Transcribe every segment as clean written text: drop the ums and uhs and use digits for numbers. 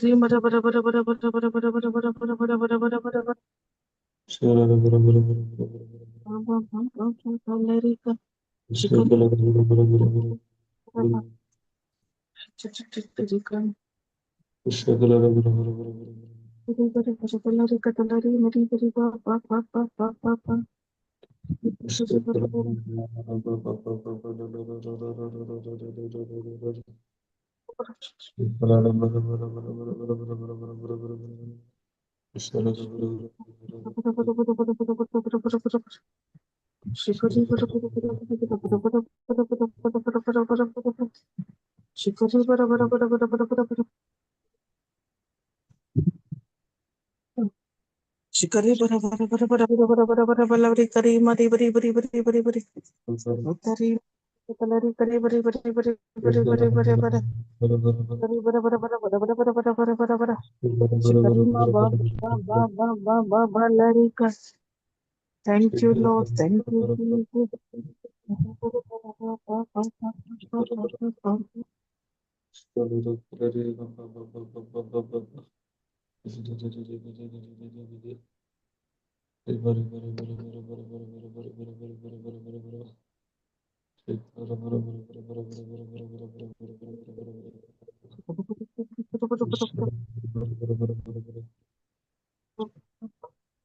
bara bara bara bara bara bara bara bara bara bara bara bara. Shikari Shikari bara bara bara bara bara bara bara bara bara kari mari bari bari bari bari bari utari kalari kari bari bari bari bari bari bari bari kari bara bara bara bara bara bara bara bara bara bara Shikari ma ba ba ba ba ba ba ba lari ka. Thank you, Lord. Thank you, Jesus.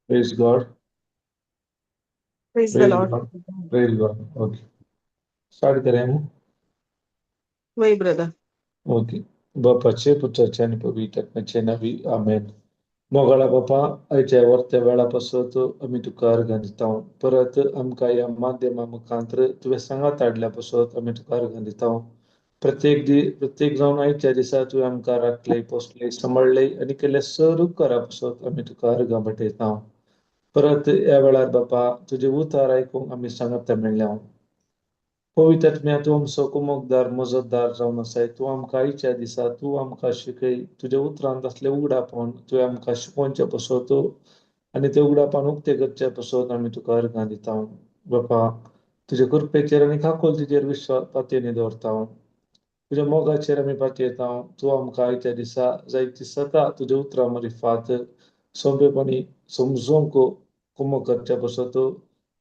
Praise God. Praise the Praise Lord. God. Praise God. Okay. Start करें हम. Why, brother? Okay. बापाचे पुत्राचे आनी पवित्र आत्म्याचे नावी आमेन. मोगाळा बापा, आयच्या वर्त्या वेळा पासत आमी तुका अर्घां दिता. परत आमकां ह्या माध्यमा मुखांतर तुवें सांगात हाडल्या पासत आमी तुका अर्घां दिता. प्रत्येक प्रत्येक जावन आयच्या दिसा तुवें आमकां राखले, पोसले, सांबाळ्ळे आनी केल्ले सर उपकारा पासत आमी तुका अर्घां भेटयता. परत ह्या वेळार बापा तुजें उतार आयकूंक आमी सांगात मेळ्ळ्या. पवित्र आत्म्या, तूं आमचो कुमकदार मजतदार जावन आसाय. तूं आमकां आयच्या दिसा तूं आमकां शिकय. तुज्या उतरांत आसलें उगडापण तुवें आमकां शिकोवचें पासत आनी तें उगडापण उक्तें करचें पासत आमी तुका अर्घां दिता. बापा, तुजे कृपेचेर आनी काकुळटीचेर विश्वास पातयेनी दवरता. तुज्या मोगाचेर आमी पातयेता. तूं आमकां आयच्या दिसा जायती सता तुज्या उतरां मारिफात सोंपेपणी समजूंक कुमक करच्या पासत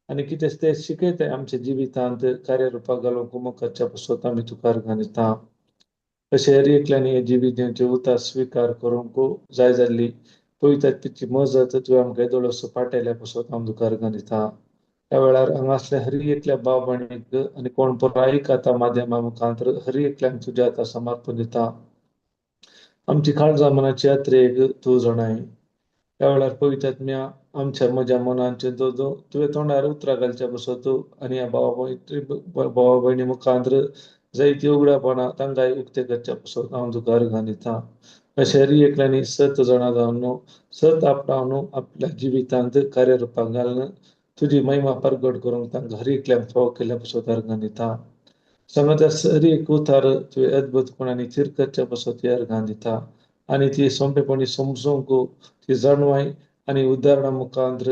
आनी कितें तें शिकयताय आमच्या जिवितांत कार्यरुपाक घालूंक कुमक करच्या पासत आमी तुका अर्घां दिता. अशें हर एकल्यानी हें जिवीत दिवचें उतार स्विकार करूंक जाय जाल्ली पवित्र आत्म्याची मजत तुवें आमकां येदोळसो पाटयल्या पासत आमी तुका अर्घां दिता. ह्या वेळार हांगा आसल्या हर एकल्या भाव भयणीक आनी कोण पुराय आतां माध्यमा मुखांतर हर एकल्याक तुज्या आतां समर्पण दिता. आमची काळजा मनाची यात्रेक तूं जाणाय. ह्या वेळार पवित्र आत्म्या आमच्या म्हज्या मनांचे जो जो तुवें तोंडार उतरां घालच्या पासत आनी ह्या भावा भयणी मुखांतर जायती उगडापणां तांकां उक्तें करच्या पासत हांव तुका अर्घां दिता. अशें हर एकल्यांनी सत जाणा जावन सत आपणावन आपल्या जिवितांत कार्यरुपाक घालून तुजी महिमा परगट करूंक तांकां हर एकल्याक फावो केल्ल्या पासत अर्घां दिता. सांगात हर एक उतार तुवें अद्भुतपणान थीर करच्या पासत ही अर्घां दिता आनी ती सोंपेपणी समजूंक ती जाणवाय आनी उदाहरणां मुखांतर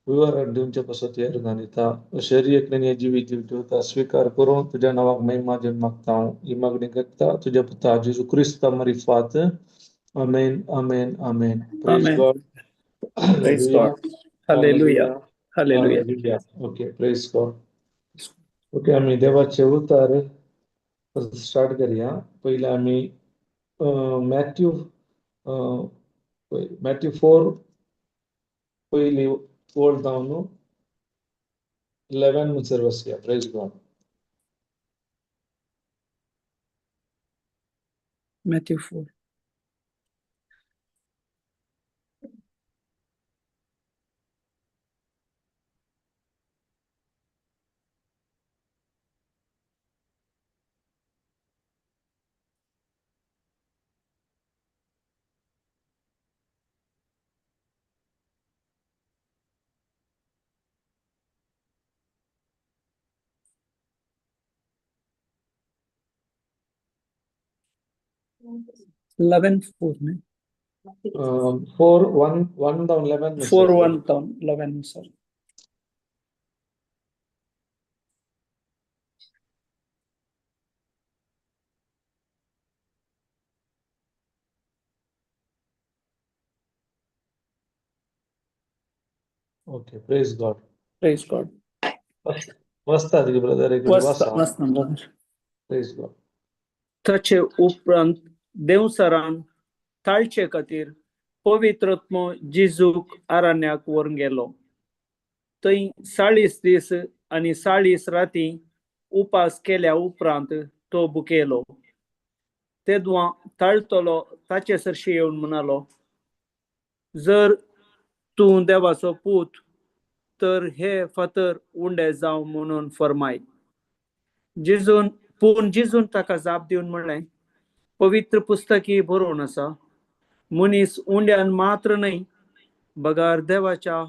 विवरण दिवचे पासत ही अर्घां दिता. अशें हर एकल्यान हें जिवीत दिवचें उतार स्विकार करून तुज्या नांवाक महिमा दिवन मागता हांव. ही मागणी करता तुज्या पुता जेजू क्रिस्ता मारिफात. आमेन, आमेन, आमेन. Praise Amen. God. Praise hallelujah. God. Hallelujah. Hallelujah. Hallelujah. Okay, praise God. Okay, आमी देवाचे उतार स्टार्ट करया. पयलीं आमी मॅथ्यू मॅथ्यू 4 पयली ओल्ड जावन 11 म्हणसर वचया. Praise God. Matthew 4. 11:4 ne? 4 1 1 down 11. 4 1 down 11, sorry. Okay, praise God. Praise God. वाचतात की ब्रदर एक वाचता वाचा. वाचता ब्रदर. Praise God. ताचे उपरांत देवसरान ताळचे खातीर पवित्रत्म जिजूक आरण्याक व्हरून गेलो. थंय 40 दीस आनी 40 राती उपास केल्या उपरांत तो भुकेलो. तेदवां ताळतलो ताचे सरशी येवन म्हणालो, जर तूं देवाचो पूत तर हे फातर उंडे जावं म्हणून फरमाय. जिजून पूण जिजून ताका जाप दिवन म्हणलें, पवित्र पुस्तकी बरोवन आसा, मनीस उंड्यान मात्र न्हय बगार देवाच्या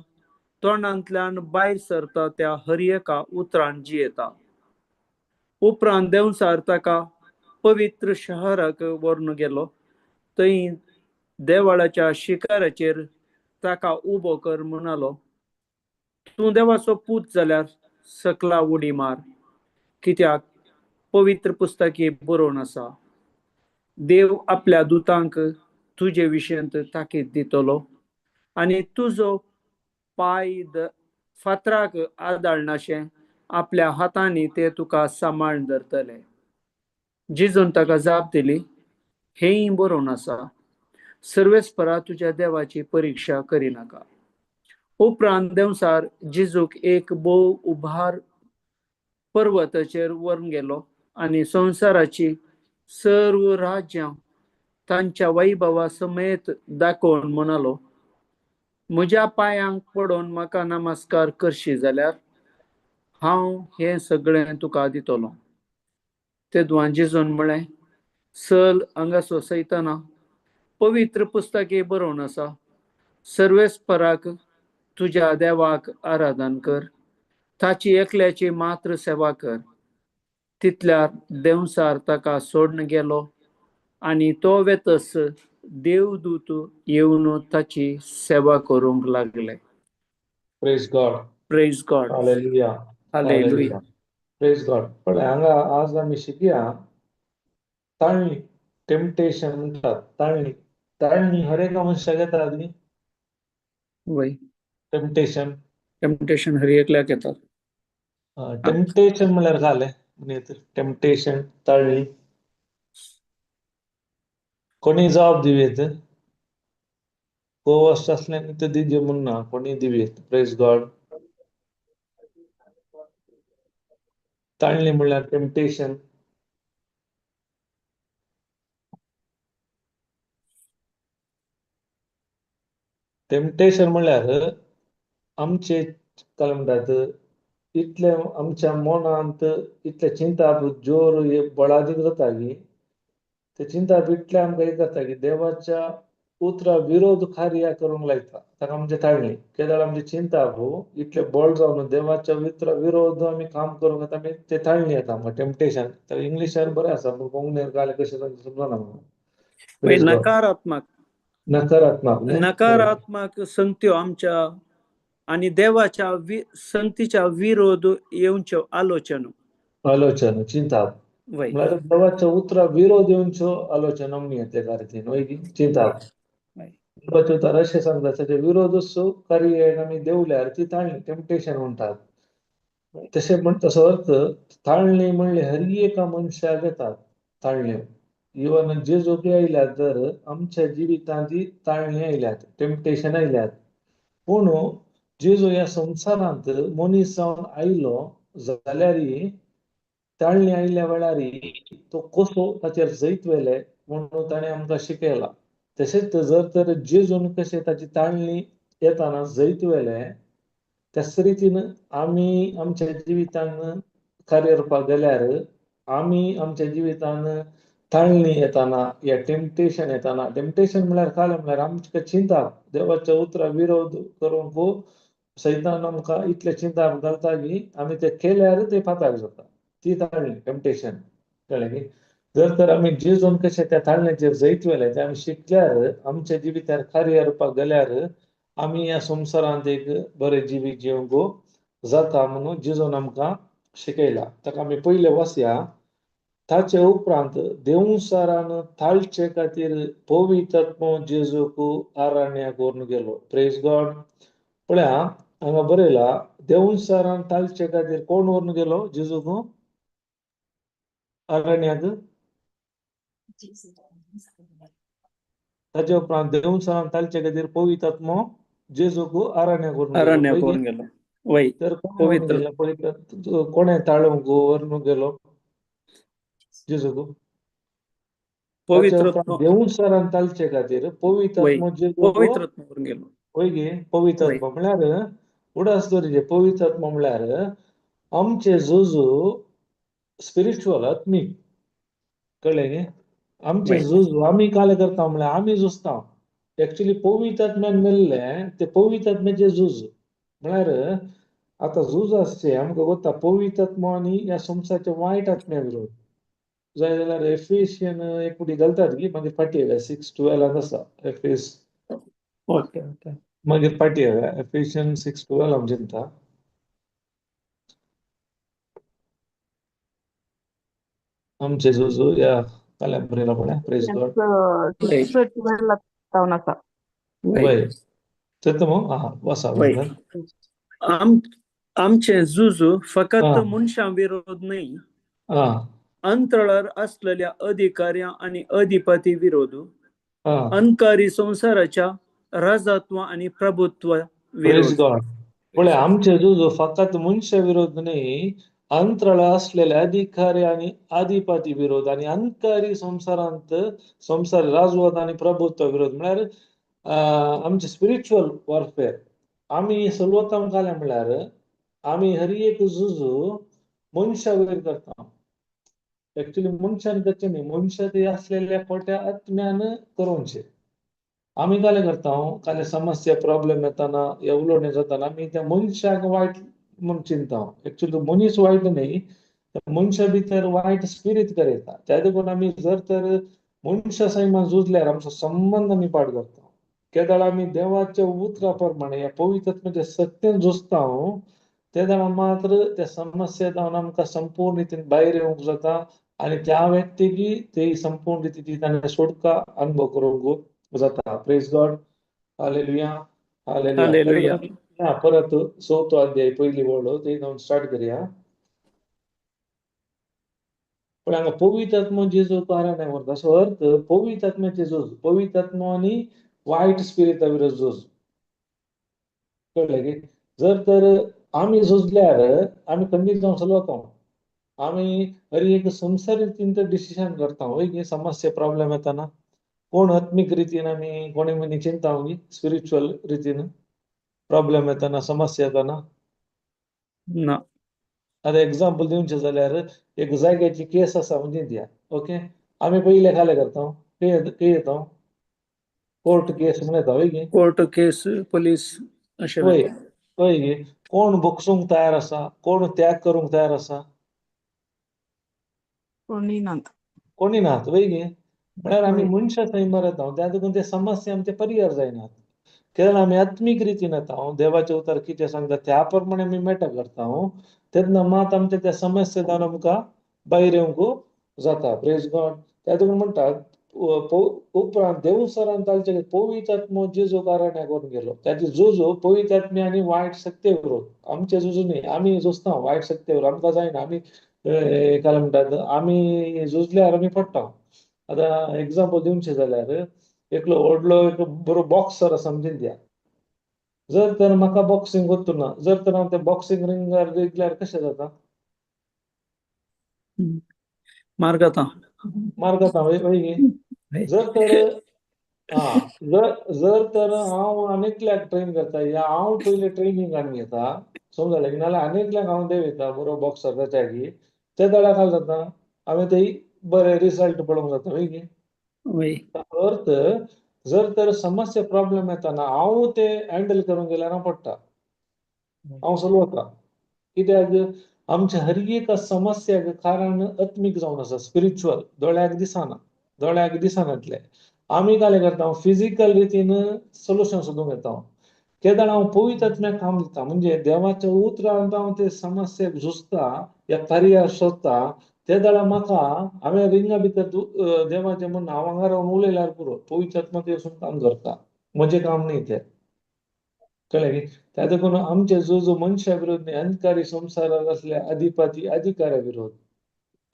तोंडांतल्यान भायर सरता त्या हर एका उतरान जियेता. उपरांत देंवचार ताका पवित्र शहराक व्हरून गेलो. थंय देवळाच्या शिखराचेर ताका उबो कर म्हणालो, तूं देवाचो पूत जाल्यार सकला उडी मार, कित्याक पवित्र पुस्तकी बरोवन आसा, देव आपल्या दुतांक तुजे विशयंत ताकीद दितलो आनी तुजो पांय फातराक आदाळनाशें आपल्या हातांनी ते तुका सांबाळून धरतले. जिजून ताका जाप दिली, हेंय बरोवन आसा, सर्वेस्परा तुज्या देवाची परिक्षा करिनाका. उपरांत देंवचार जिजूक एक भोव उभार पर्वताचेर व्हरून गेलो आनी संवसाराची सर्व राज्यां तांच्या वैभवा समेत दाखोवन म्हणालो, म्हज्या पांयांक पडोवन म्हाका नमस्कार करशी जाल्यार हांव हें सगळें तुका दितलो. तेदवां जेजून म्हळें, चल हांगासो सैताना, पवित्र पुस्तके बरोवन आसा, सर्वेस्पराक तुज्या देवाक आराधन कर, ताची एकल्याची मात्र सेवा कर. तितल्यार देंवचार ताका सोडून गेलो आनी तो वेतस देवदूत येवन ताची सेवा करूंक लागले. Praise God. Praise God. Hallelujah. Hallelujah. Praise God. पण हांगा आज आमी शिकया ताळणी, टेम्पटेशन म्हणटात ताळणी. ताळणी हर एका मनशाक येता न्ही? वय. टेम्पटेशन. टेम्पटेशन हर एकल्याक येतात. टेम्पटेशन म्हणल्यार काय जालें? टेम्पटेशन, ताळणी. कोणी जबाब दिवयेत? को-होस्ट असल्याने ते दिजे म्हणून ना, कोणी दिवयेत. Praise God. ताळणी म्हणल्यार टेम्पटेशन. टेम्पटेशन म्हणल्यार आमचे काय म्हणटात इतले आमच्या मनांत इतले चिंताप जोर बळादीक जाता की ते चिंताप इतले आमकां हें जाता की देवाच्या उतरा विरोध कार्य करूंक लायता. ताका म्हणजे ताळणी. केदळ आमचे चिंताप इतले बळ जावन देवाच्या उतरा विरोध आमी काम करूंक येता, आमी ते ताळणी येता आमकां टेम्पटेशन. तर इंग्लिशान बरें आसा पूण कोंकणीन काय कशें समजना म्हाका. नकारात्मक. नकारात्मक. नकारात्मक संगत्यो आमच्या आनी देवाच्या संगतीच्या विरोध येवच्यो आलोचना. आलोचना, चिंताप. म्हणल्यार देवाच्या उतरा विरोध येवच्यो आलोचना म्हणून येते रितीन वय की चिंताप. देवाचे उतर अशें सांगता ताचे विरोध कार्य आमी देवल्यार ती ताळणी, टेम्पटेशन म्हणटात. तशें म्हण तसो अर्थ ताळणी म्हणले हर एका मनशाक येतात ताळण्यो. इवन जेजूक आयल्यात तर आमच्या जिवितांत ती ताळणी आयल्यात, टेम्पटेशन आयल्यात. पूण जेजू ह्या संवसारांत मनीस जावन आयलो जाल्यार ताळणी आयल्या वेळार तो कसो ताचेर जैत व्हेले म्हणून ताणें आमकां शिकयला. तशेंच जर तर जेजून कशें ताची ताळणी येताना जैत व्हेलें त्याच रितीन आमी आमच्या जिवितान कार्य करपाक गेल्यार आमी आमच्या जिवितान ताळणी येताना या टेम्पटेशन येताना, टेम्पटेशन म्हणल्यार काय म्हणल्यार आमकां चिंताप, देवाच्या उतरा विरोध करूंक सैतान आमकां इतले चिंताप घालता की आमी ते केल्यार ते पाताक जाता, ती ताळणी टेम्पटेशन. कळ्ळें की जर तर आमी जेजून कशें त्या ताळण्याचेर जैत व्हेलें तें आमी शिकल्यार आमच्या जिवितार कार्य करपाक गेल्यार आमी ह्या संवसारांत एक बरें जिवीत जिवंक जाता म्हणून जेजून आमकां शिकयला. ताका आमी पयले वाचया. ताचे उपरांत देवसारान ताळचे खातीर पवित्रात्मो जेजूक आरण्याक व्हरून गेलो. Praise God. पळया हांगा बरयला, देवून तालचे खातीर कोण व्हरून गेलो जेजूक अरण्याक? ताजे उपरांत देवून तालचे खातीर पवित्र आत्मो जेजूक अरण्याक व्हरून गेलो. अरण्याक पळय व्हरून गेलो. वय. तर कोण व्हरून पवित्र. गेलो पवित्र? कोणें ताळूंक व्हरून गेलो जेजूक? ताच्या पवित्र उपरांत देवून तालचे खातीर पवित्र वय आत्मो जेजूक पवित्र आत्मो व्हरून गेलो. वय गे, पवित्र वय. आत्मो म्हळ्यार उडास दवरिजे, पवित्र आत्मो म्हळ्यार आमचे जुजू स्पिरिच्युअल आत्मीक, कळ्ळें न्ही? आमचे वय. झूज आमी काले करता म्हळ्यार आमी झुजता, एक्चुली पवित्र आत्म्यान मेल्ले ते पवित्र आत्म्याचे झूज. म्हळ्यार आतां झूज आसचें आमकां गोता, पवित्र आत्मो आनी ह्या संवसाराच्या वायट आत्म्या विरोध जाय जाल्यार एफेशियन एक फावटी घालतात की मागीर फाटीं येवया, 6:12 आसा एफेस. Okay okay. मागीर फाटीं येवया, एफेशियन 6:12 हांव चिंता. आमचे झुजू ह्या काल्या बरयला पळय, प्रेज गॉड. वय. 6:12 जावन आसा. वय. वय चेता मो आहा बसा. वय. बरोबर. आमचें झुजू फकत आं. मनशां विरोध न्हय, आं. अंतराळार असलेल्या अधिकाऱ्यां आनी अधिपती विरोध, आं. अनकारी संवसाराच्या राजत्व आनी प्रभुत्व प्रेज विरोध. गॉड. पळय, आमचे झुजू फकत मनशा विरोध न्हय, अंतराळ असलेले अधिकारी आनी अधिपती विरोध आनी अंकारी संवसारांत संवसार राजवत आनी प्रभुत्व विरोध. म्हळ्यार आमचे स्पिरिच्युअल वॉरफेअर आमी चलवता कालें म्हळ्यार आमी हर एक झुजू मनशा वयर करता. एक्चुली मनशान करचें न्ही, मनशा ते असलेल्या खोट्या आत्म्यान करोवचें. आमी कालें करता, कालें समस्या प्रॉब्लेम येताना या उलोवणें जाताना आमी त्या मनशाक वायट म्हूण चिंता. एक्चुली मनीस वायट न्ही, मनशा भितर वायट स्पिरीत करयता. त्या देखून आमी जर तर मनशा सैमान झुजल्यार आमचो संबंद आमी पाड करता. केदळ आमी देवाच्या उतरा प्रमाणे ह्या पवित्र आत्म्याच्या सत्यान झुजता तेदळा मात्र त्या समस्या जावन आमकां संपूर्ण रितीन भायर येवंक जाता आनी त्या व्यक्तीक ते संपूर्ण रिती ताणें सोडका अनुभव करूंक जाता. प्रेज गॉड, हालेलुया, हालेलुया. हालेलुया. परत चवथो अध्याय पयली वळ ते जावन स्टार्ट करया. पण हांगा पवित्र आत्मो जेजू कारण व्हरता, असो अर्थ पवित्र आत्म्याचे झूज, पवित्र आत्मो आनी वायट स्पिरिता विरोध झूज. कळ्ळें की? जर तर आमी झुजल्यार आमी खंडीत जावन चलवता, आमी हर एक संवसार रितीन तर डिसिजन करता. वय की समस्या प्रॉब्लेम येताना कोण आत्मीक रितीन आमी कोणी मनी चिंता स्पिरिच्युअल रितीन प्रॉब्लेम येताना समस्या येताना? ना. आतां एग्जाम्पल दिवचें जाल्यार एक जाग्याची केस आसा म्हणजे दिया, ओके, आमी पयले खाले करता, खंय खंय येता, कोर्ट केस म्हण येता, वय की? कोर्ट केस, पोलीस अशें वय. वता. वय की? कोण भोगसूंक तयार आसा, कोण त्याग करूंक तयार आसा? कोणी नात. कोणी नात, वय की? म्हळ्यार आमी वय. मनशां थंय येता, त्या देखून ते समस्या आमचे परिहार जायनात. केन्ना आमी आत्मीक रितीन येता, देवाचें उतर कितें सांगता त्या प्रमाणे आमी मेटा करता, तेन्ना मात आमच्या त्या समस्या जावन आमकां भायर येवंक जाता. प्रेज गॉड. त्या देखून म्हणटात उपरांत देवसरान तांचे पवित्र आत्मो जेजू कारण्याक करून गेलो. ताची झुजू पवित्र आत्मे आनी वायट शक्ते विरोध. आमचे झुजू न्ही, आमी झुजता वायट शक्ते विरोध, आमकां जायना. आमी काय म्हणटात, आमी झुजल्यार आमी पडटा. आतां एग्जाम्पल दिवचें जाल्यार एकलो व्हडलो एक बरो बॉक्सर आसा समजून दिया. जर तर म्हाका बॉक्सिंग वचूना, जर तर हांव त्या बॉक्सिंग रिंगार रिगल्यार कशें जाता? मार्गाता. मार्गाता, वय वय. जर तर आं जर जर तर हांव आनी एकल्याक ट्रेन करता या हांव पयलीं ट्रेनिंग आनी घेता समजलें की, नाल्यार आनी एकल्याक हांव देंवयता बरो बॉक्सर ताच्या ते दळा खाल जाता, हांवें ते बरे रिजल्ट पळोवंक जाता, वय की? वय. अर्थ जर तर समस्या प्रॉब्लेम येताना हांव ते हँडल करूंक गेल्यार हांव पडटा, हांव चलवता. कित्याक आमच्या हर एका समस्याक कारण आत्मीक जावन आसा, स्पिरिच्युअल, दोळ्याक दिसना, दोळ्याक दिसनातले. आमी काय करता, फिजिकल रितीन सोल्युशन सोदूंक येता. केदळ हांव पवित्र आत्म्याक काम दिता, म्हणजे देवाच्या उतरान हांव ते समस्येक झुजता या पर्याय सोदता, ते दळा म्हाका हांवें रिंगा भितर देवाचें म्हण हांव हांगा रावन उलयल्यार पुरो, पवित्र आत्मा ते वचून काम करता, म्हजें काम न्ही तें. कळ्ळें न्ही? त्या देखून आमचे जो जो मनशा विरोध न्ही, अंधकारी संवसारार असल्या अधिपती अधिकाऱ्या विरोध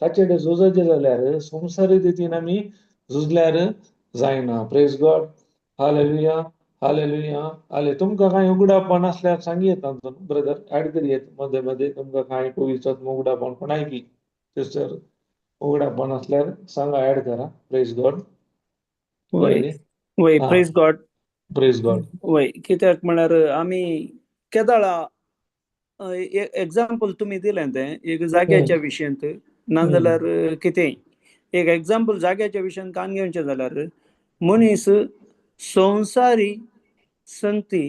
ताचे कडेन झुजचें जाल्यार संवसारी रितीन आमी झुजल्यार जायना. प्रेज गॉड, हालेलुया, हालेलुया, हाले. तुमकां कांय उगडापण आसल्यार सांगयेत ब्रदर, ऍड करयेत मदें मदें. तुमकां कांय पवित्र उगडापण कोणाय सिस्टर उगडापण आसल्यार सांगा, ऍड करा. प्रेज गॉड. वय वय, प्रेज गॉड, प्रेज गॉड. वय, कित्याक म्हळ्यार आमी केदाळा एग्जाम्पल तुमी दिलें तें एक जाग्याच्या विशयांत, नाजाल्यार कितेंय एक एग्जाम्पल जाग्याच्या विशयांत कान घेवचें जाल्यार मनीस संवसारी संगती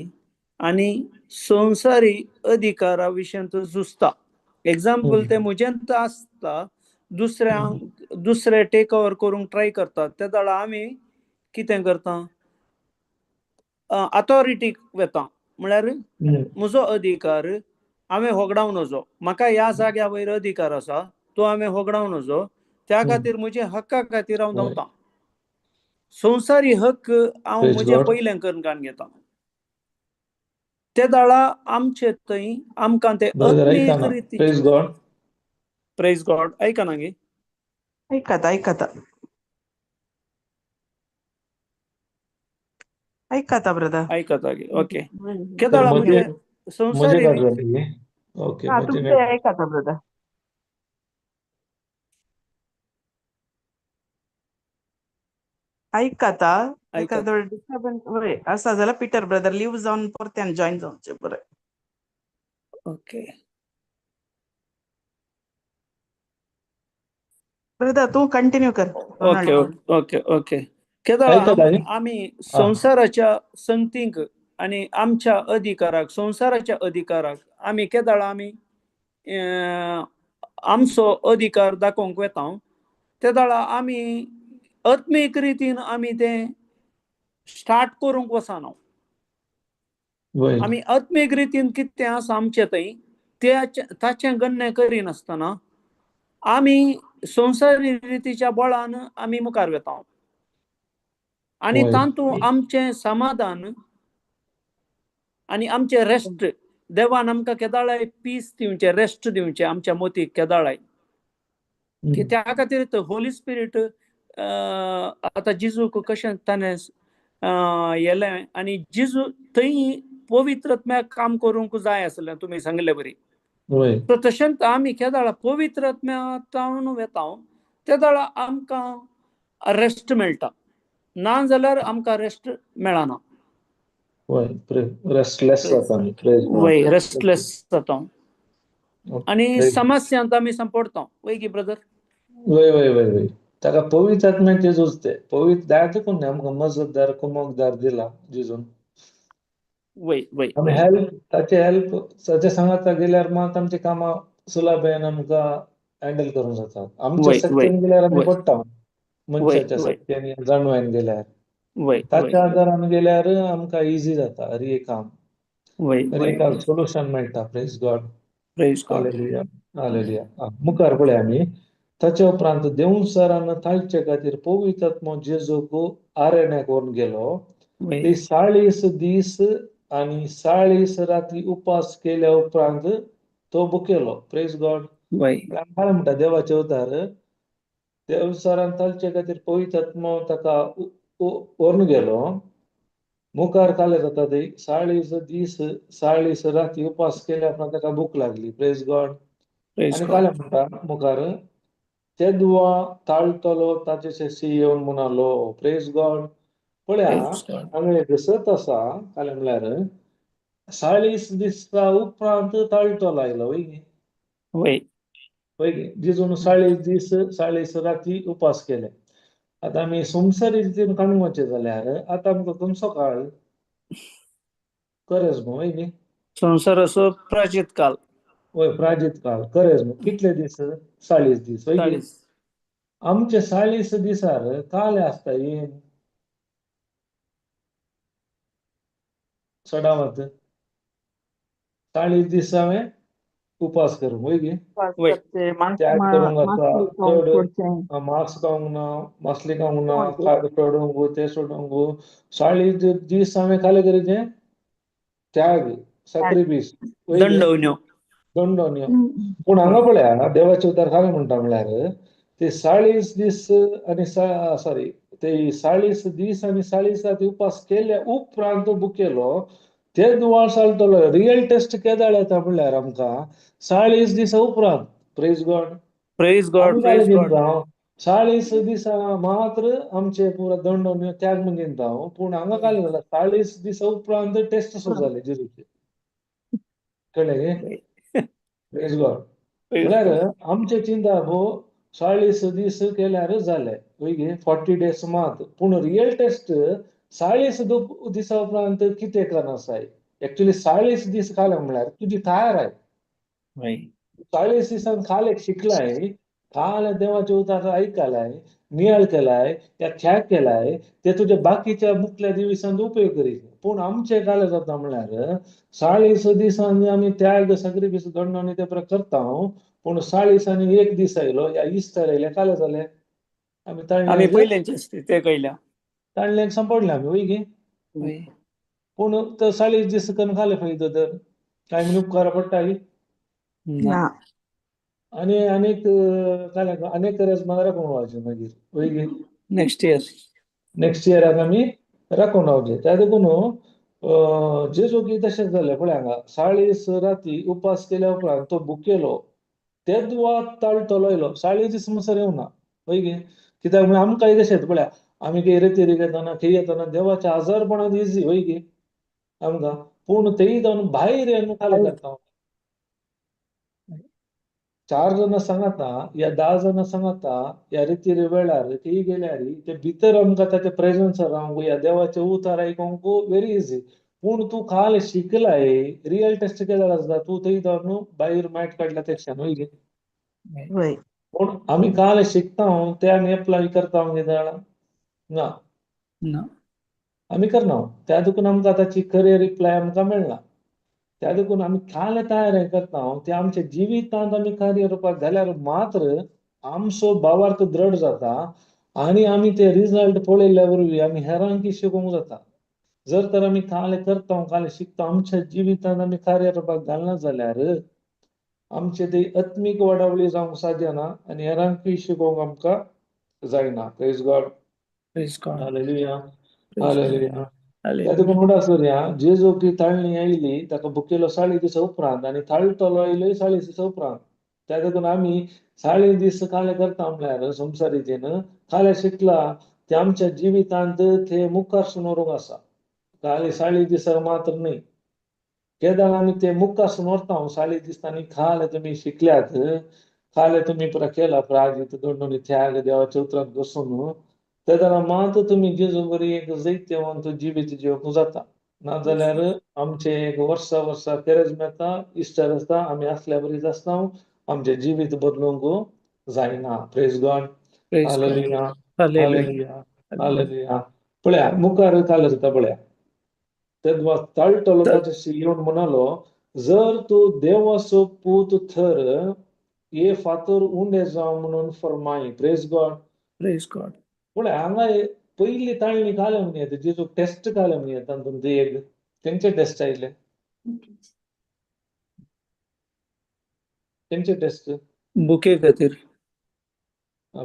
आनी संवसारी अधिकारा विशयांत झुजता. एग्जाम्पल तें म्हज्यांत आसता, दुसऱ्यांक दुसरे टेक ओवर करूंक ट्राय करतात. ते वेळार आमी कितें करता, अथॉरिटीक वेता, म्हळ्यार म्हजो अधिकार हांवें होगडावं नजो, म्हाका ह्या जाग्या वयर अधिकार आसा तो हांवें होगडावं नजो, त्या खातीर म्हज्या हक्का खातीर हांव धांवता. संवसारी हक्क हांव म्हजे पयलें करून काडून घेता. ते दाळा आमचे थंय आमकां ते आत्मीक रितीन. प्रेज गॉड. आयकना गे? आयकता आयकता आयकता ब्रदर, आयकता गे. ओके, केदाळा म्हणजे संवसारी तुमचें आयकता ब्रदर. आयकता डिस्टर्बन्स आसा जाल्यार पीटर ब्रदर लीव जावन परत्यान जॉईन जावचें बरें. ओके ब्रदर, तूं कंटिन्यू कर. Okay okay okay. केदाळा आमी संवसाराच्या संगतींक आनी आमच्या अधिकाराक, संवसाराच्या अधिकाराक आमी केदाळा आमी आमचो अधिकार दाखोवंक वेता, ते वेळार आमी आत्मीक रितीन आमी तें स्टार्ट करूंक वचना. आमी आत्मीक रितीन कितें आसा आमचें थंय ताचें गण्य करिनासतना आमी संवसारी रितीच्या बळान आमी मुखार वेता आनी तातूंत आमचें समाधान आनी आमचें रेस्ट, देवान आमकां केदाळाय पीस दिवचें, रेस्ट दिवचें आमच्या मोतीक केदाळाय, की त्या खातीर होली स्पिरीट आतां जेजूक कशें ताणें येलें आनी जेजू थंय पवित्र आत्म्याक काम करूंक जाय आसलें तुमी सांगिल्ले बरी. तर तशेंच आमी केदाळा पवित्र आत्म्या वेता ते वेळार आमकां रेस्ट मेळटा, ना जाल्यार आमकां रेस्ट मेळना. रेस्टलेस जाता, वय रेस्टलेस जाता आनी समस्यांत आमी सांपडटा. वय की ब्रदर? वय वय वय वय. ताका पवित्र आत्म्याचे झुजते, पवित्र दार देखून आमकां मजतदार कुमकदार दिला जेजून. वय वय, आमी हेल्प ताचे हेल्प ताचे सांगाता गेल्यार मात आमची कामां सुलभेन आमकां हँडल करूंक जातात. आमच्या शक्तीन गेल्यार आमी पडटा, मनशाच्या शक्तीन जाणवायन गेल्यार, ताच्या आदारान गेल्यार आमकां इजी जाता हर एक काम, हर एक सोल्युशन मेळटा. प्रेज गॉड, हालेलुया, हालेलुया. मुखार पळय आमी. ताच्या उपरांत देवचारान तालचे खातीर पवित्र आत्मो जेजूक आरण्याक व्हरून गेलो. ते 40 दीस आनी 40 राती उपास केल्या उपरांत तो बुकेलो. प्रेज गॉड. काय म्हणटा देवाचे अवतार, देवचारान तालचे खातीर पवित्र आत्मो ताका व्हरून गेलो. मुखार काले जाता ते 40 दीस 40 राती उपास केल्या उपरांत ताका भूक लागली. प्रेज गॉड. आनी काले म्हणटा मुखार तेदवा ताळटलो ताचे शेशी येवन म्हणालो. प्रेज गॉड. पळया हांगा एक सत आसा, काले म्हणल्यार 40 दिसा उपरांत ताळटलो आयलो. वय वय वय, जेजून 40 दीस 40 राती उपास केले. आतां आमी संवसारी रितीन काडूंक वचचें जाल्यार आतां आमकां खंयचो काळ करेज मो? वय न्ही, संवसाराचो प्राचीत काल. वय, प्राचीत काळ करेज मो. कितले दीस? 40 दीस. वय, आमचे 40 दिसार काले आसता हे चडावत 40 दीस हांवें उपास करूंक. वय गे, त्याग करूंक आसा, चड मांस खावंक ना, मासली खावंक ना, खाद सोडूंक, तें सोडूंक. 40 दीस हांवें काले करीचें त्याग, सॅक्रिफीस, दंडवण्यो. दंडवण्यो. पूण हांगा पळया देवाचे उतार काय म्हणटा म्हळ्यार ते 40 दीस आनी सॉरी ते 40 दीस आनी 40 राती उपास केल्या उपरांत तो बुकेलो ते दुवाळ चालतलो. रियल टेस्ट केदाळ येता म्हणल्यार आमकां 40 दिसा उपरांत. Praise God. Praise God. Praise God. 40 दिसा मात्र आमचे पुरा दंड त्याग म्हणून दिता. पूण हांगा काय जाला 40 दिसा उपरांत टेस्ट सुरू जाले जेजूचे. कळ्ळें? Praise God. म्हळ्यार आमचे चिंता भो 40 दीस केल्यार जाले वय, 40 डेज मात. पूण रियल टेस्ट 40 दिसा उपरांत कितें करना आसाय. एक्चुअली 40 दीस खाले म्हळ्यार तुजी तयार आहे. 40 दिसान खालेक शिकलाय, खाले देवाचे उतार आयकलाय, नियाळ केलाय, या त्याग केलाय, ते तुज्या बाकीच्या मुखल्या दिवसांत उपयोग करीत. पूण आमचे काले जाता म्हळ्यार 40 दिसांनी आमी त्याग सॅक्रिफीस दंड ते करता. पूण 40 आनी 1 दीस आयलो या इस्टर आयले काले जाले आमी पयल्यांचे ते कयल्या ताणल्याक सांपडले आमी वय गे. पूण तो 40 दीस करून खाले फायदो तर काय म्हणून उपकार पडटा. आनी आनीक काय अनेक करेज राखून रावचे मागीर वय गे. नेक्स्ट इयर नेक्स्ट इयराक आमी राखून रावचे. त्या देखून जेजू की तशेंच जालें पळय हांगा 40 राती उपास केल्या उपरांत तो बुकेलो तेदवा ताळटलो येयलो. 40 दीस म्हणसर येवना वय गे. कित्याक म्हळ्यार आमकांय तशेंच पळया आमी खंय रेतीर येतना खंय येतना देवाच्या आजारपणान इजी वय गे आमकां. पूण तेय जावन भायर येवन खाले करता. 4 जाणां सांगता या 10 जाणां सांगता या रितीर वेळार खंय गेल्यार ते भितर आमकां ताचे प्रेजन्स रावंक या देवाचे उतार आयकोंक व्हेरी इजी. पूण तूं काल शिकलाय रियल टेस्ट केल्यार आसता तूं थंय जावन भायर मायट काडल्या ते क्षण वय गे. पूण आमी काल शिकता ते आमी एप्लाय करता कितें जाणा ना, आमी करना. त्या देखून आमकां ताची खरी रिप्लाय आमकां मेळना. त्या देखून आमी काल तयार करता ते आमच्या जिवितांत आमी कार्य रुपाक घाल्यार मात्र आमचो भावार्थ दृढ जाता आनी आमी ते रिजल्ट पळयल्ल्या वरवीं आमी हेरांकी शिकोवंक जाता. जर तर आमी काल करता काल शिकता आमच्या जिवितांत आमी कार्य रुपाक घालना जाल्यार आमचे ते आत्मीक वाडावळी जावंक साध्य ना आनी हेरांकूय शिकोवंक आमकां जायना. Praise God. Praise God. Hallelujah. Hallelujah. त्या देखून उडास करुया जेजू की ताळणी आयली ताका बुकेलो 40 दिसा उपरांत आनी ताळटलो आयलो 40 दिसा उपरांत. त्या देखून आमी 40 दीस काले करता म्हळ्यार संवसारीचेन काले शिकला ते आमच्या जिवितांत ते मुखारसून व्हरूंक आसा. काले 40 दिसा मात्र न्हय, केदाळ आमी ते मुखारसून व्हरता. 40 दिसांनी खाले तुमी शिकल्यात, खाले तुमी केला प्राजित दोंडोनी त्याग देवाच्या उतरांत बसून तेदना मात तुमी जेजू बरी एक जैत्यवंत जिवीत जिवंक जाता. नाजाल्यार आमचे एक वर्सा वर्सा केरेज मेळटा, इस्टर आसता, आमी आसल्या बरीच आसता, आमचें जिवीत बदलूंक जायना. Praise God. Hallelujah. Hallelujah. Hallelujah. पळया मुखार काल जाता पळया तेदवा तळटलो ताच्याशी येवन म्हणालो जर तूं देवाचो पूत थर हे फातर उंडे जावं म्हणून फरमाय. Praise God. Praise God. पळय हांगा पयली ताळणी काले म्हणून येता जेजू टेस्ट काले म्हणून येता तातूंत एक तेंचे टेस्ट आयले तेंचे टेस्ट बुके खातीर.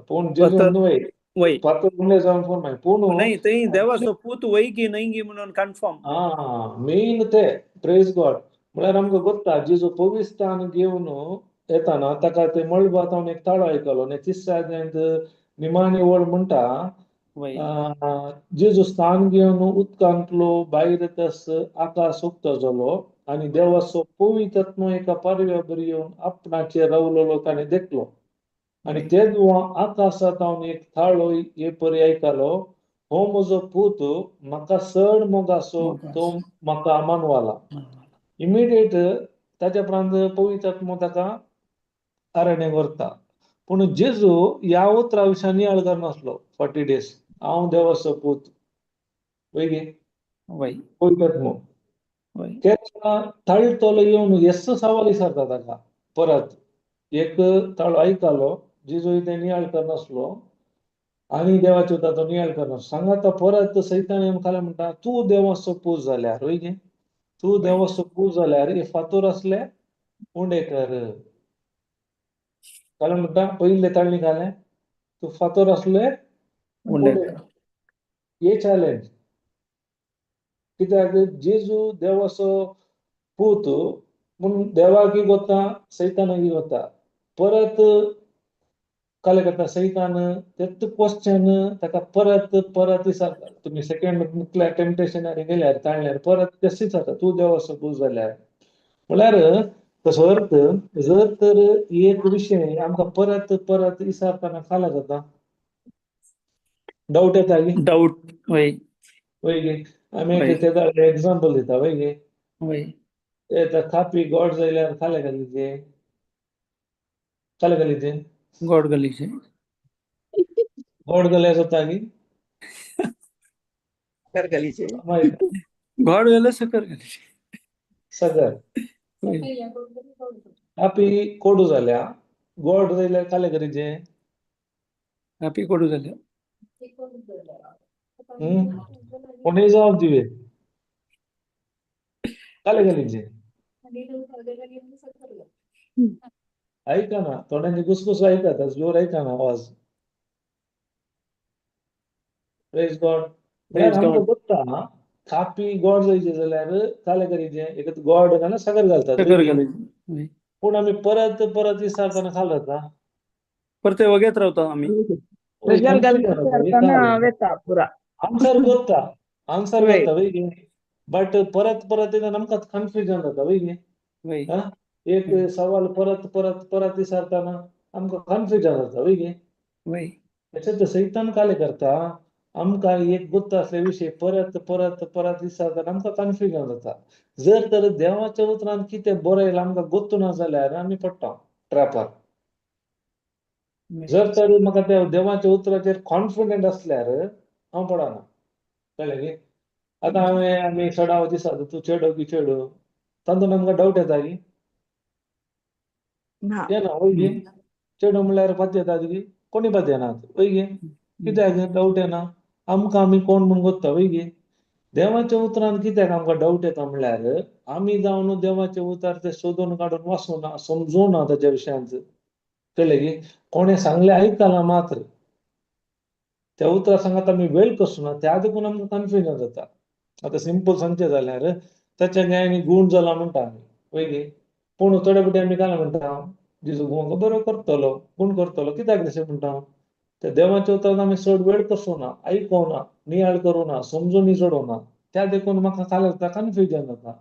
पूण जेजू न्हय वय फातर उंडे जावन फरमाय. पूण न्हय थंय देवाचो पूत वय की न्हय गी म्हणून कन्फर्म. आं मेन ते. प्रेज गॉड. म्हळ्यार आमकां गोत्ता जेजू पविस्तान घेवन येताना ताका ते मळबांत हांव एक ताळो आयकलो आनी तिसऱ्या अध्यायांत निमाणी वळ म्हणटा जेजू स्थान घेवन उदकांतलो भायर येतास आकाश उक्तो जालो आनी देवाचो पवित्र एका पारव्या बरी येवन आपणाचेर रावलेलो ताणें देखलो. आनी तेदवा आकाशांत हांव एक थाळो हे परी आयकलो, हो म्हजो पूत म्हाका चड मोग आसो तो म्हाका मानवाला. इमिडिएट ताच्या उपरांत पवित्र आत्मो ताका अरण्याक व्हरता. पूण जेजू ह्या उतरा विशयान नियाळ करनासलो 40 डेज हांव देवाचो पूत वय गे वय पवित्र आत्मो तेन्ना तळटलो येवन येस सवाल विचारता ताका. परत एक ताळो आयकलो जेजू ते नियाळ करनासलो आनी देवाचो ताचो नियाळ करनासलो. सांगाता परत सैतान येवन खालें म्हणटा तूं देवाचो पूत जाल्यार वय गे तूं देवाचो पूत जाल्यार हे फातोर आसले उंडे कर. कालें म्हणटा पयले ताळणी घालें तूं फातोर आसले उंडे उंडे कर. हे चॅलेंज कित्याक जेजू देवाचो पूत पूण देवाकय गोता सैतानाकय गोता. परत कालें करता सैतान तेच क्वेश्चन ताका परत परत विचारता. तुमी सेकंड मुखल्या टेम्पटेशनार गेल्यार ताळण्यार परत तेच विचारता तूं देवाचो पूत जाल्यार. म्हळ्यार तसो अर्थ जर तर एक विशय आमकां परत परत विचारतना खाला जाता डावट येता गी. डाऊट वय. वय गे. आमी वय. एक तेदा एग्जाम्पल दिता वय गे. वय. येता खापी गोड जायल्यार खाले घालीचे खाले घालीचे गोड गलीचे. गोड जाल्यार जाता गी. करगलीचे. मागीर गोड जाल्यार सकर गलीचे. सगर वय. कापी कोडू जाल्या गोड जाल्यार काले करीचे. कापी कोडू जाल्या. कोणूय जबाब दिवे काले घालीचे. ऐका ना थोड्यांची घुसघुस ऐका जोर ऐका ना आवाज. Praise God. म्हळ्यार प्रेज आमकां गॉड. गोत्ता कापी गोड जायचे जाल्यार काले करीचे एक गोड नाल्यार सगर घालतात सकर वय गे. घालीचे. वय. पूण आमी परत परत विचारतना खाल जाता. परते वगेत रावता आमी. वय सगर कन्फ्युजन जाता हे घालतना काल वेता पुरा. आन्सर गोत्ता आन्सर वय. गोत्ता वय गे. बट परत परत येतना आमकां कन्फ्युजन जाता वय गे. वय. हा एक सवाल परत परत परत विचारतना आमकां कन्फ्युजन जाता वय गे. वय. तशेंच सैतान काले करता आमकां एक गोत्त असले विशय परत परत परत विचारतना आमकां कन्फ्युजन जाता. जर तर देवाच्या उतरान कितें बरयलां आमकां गोत्तू ना जाल्यार आमी पडटा ट्रॅपार. जर तर म्हाका त्या देवाच्या उतराचेर कॉन्फिडंट आसल्यार हांव पडना. कळ्ळें न्ही. आतां हांवें आमी चडाव दिसा तूं चेडो की चेडो तातूंत आमकां डावट येता की ना. येना वय गे. चेडो म्हणल्यार पात येतात की कोणी पात येनात वय गे. कित्याक डावट येना आमकां आमी कोण म्हूण गोत्ता वय गे. देवाच्या उतरान कित्याक आमकां डावट येता म्हणल्यार आमी जावन देवाचे उतर ते सोदून काडून वाचूना समजूना ताच्या विशयांत. कळ्ळें की कोणें सांगलें आयकलां मात्र त्या उतरा सांगात आमी वेळ कसना त्या देखून आमकां कन्फ्युजन जाता. आतां सिंपल सांगचें जाल्यार ताच्या न्यायानी गूण जाला म्हणटा आमी वय गे. पूण थोडे फावटी आमी काय म्हणटा जेजू गूण बरो करतलो गूण करतलो कित्याक तशें म्हणटा त्या देवाच्या उतरान आमी चड वेळ कसोना आयकोना नियाळ करुना समजून चडोना त्या देखून म्हाका काल जाता कन्फ्युजन जाता.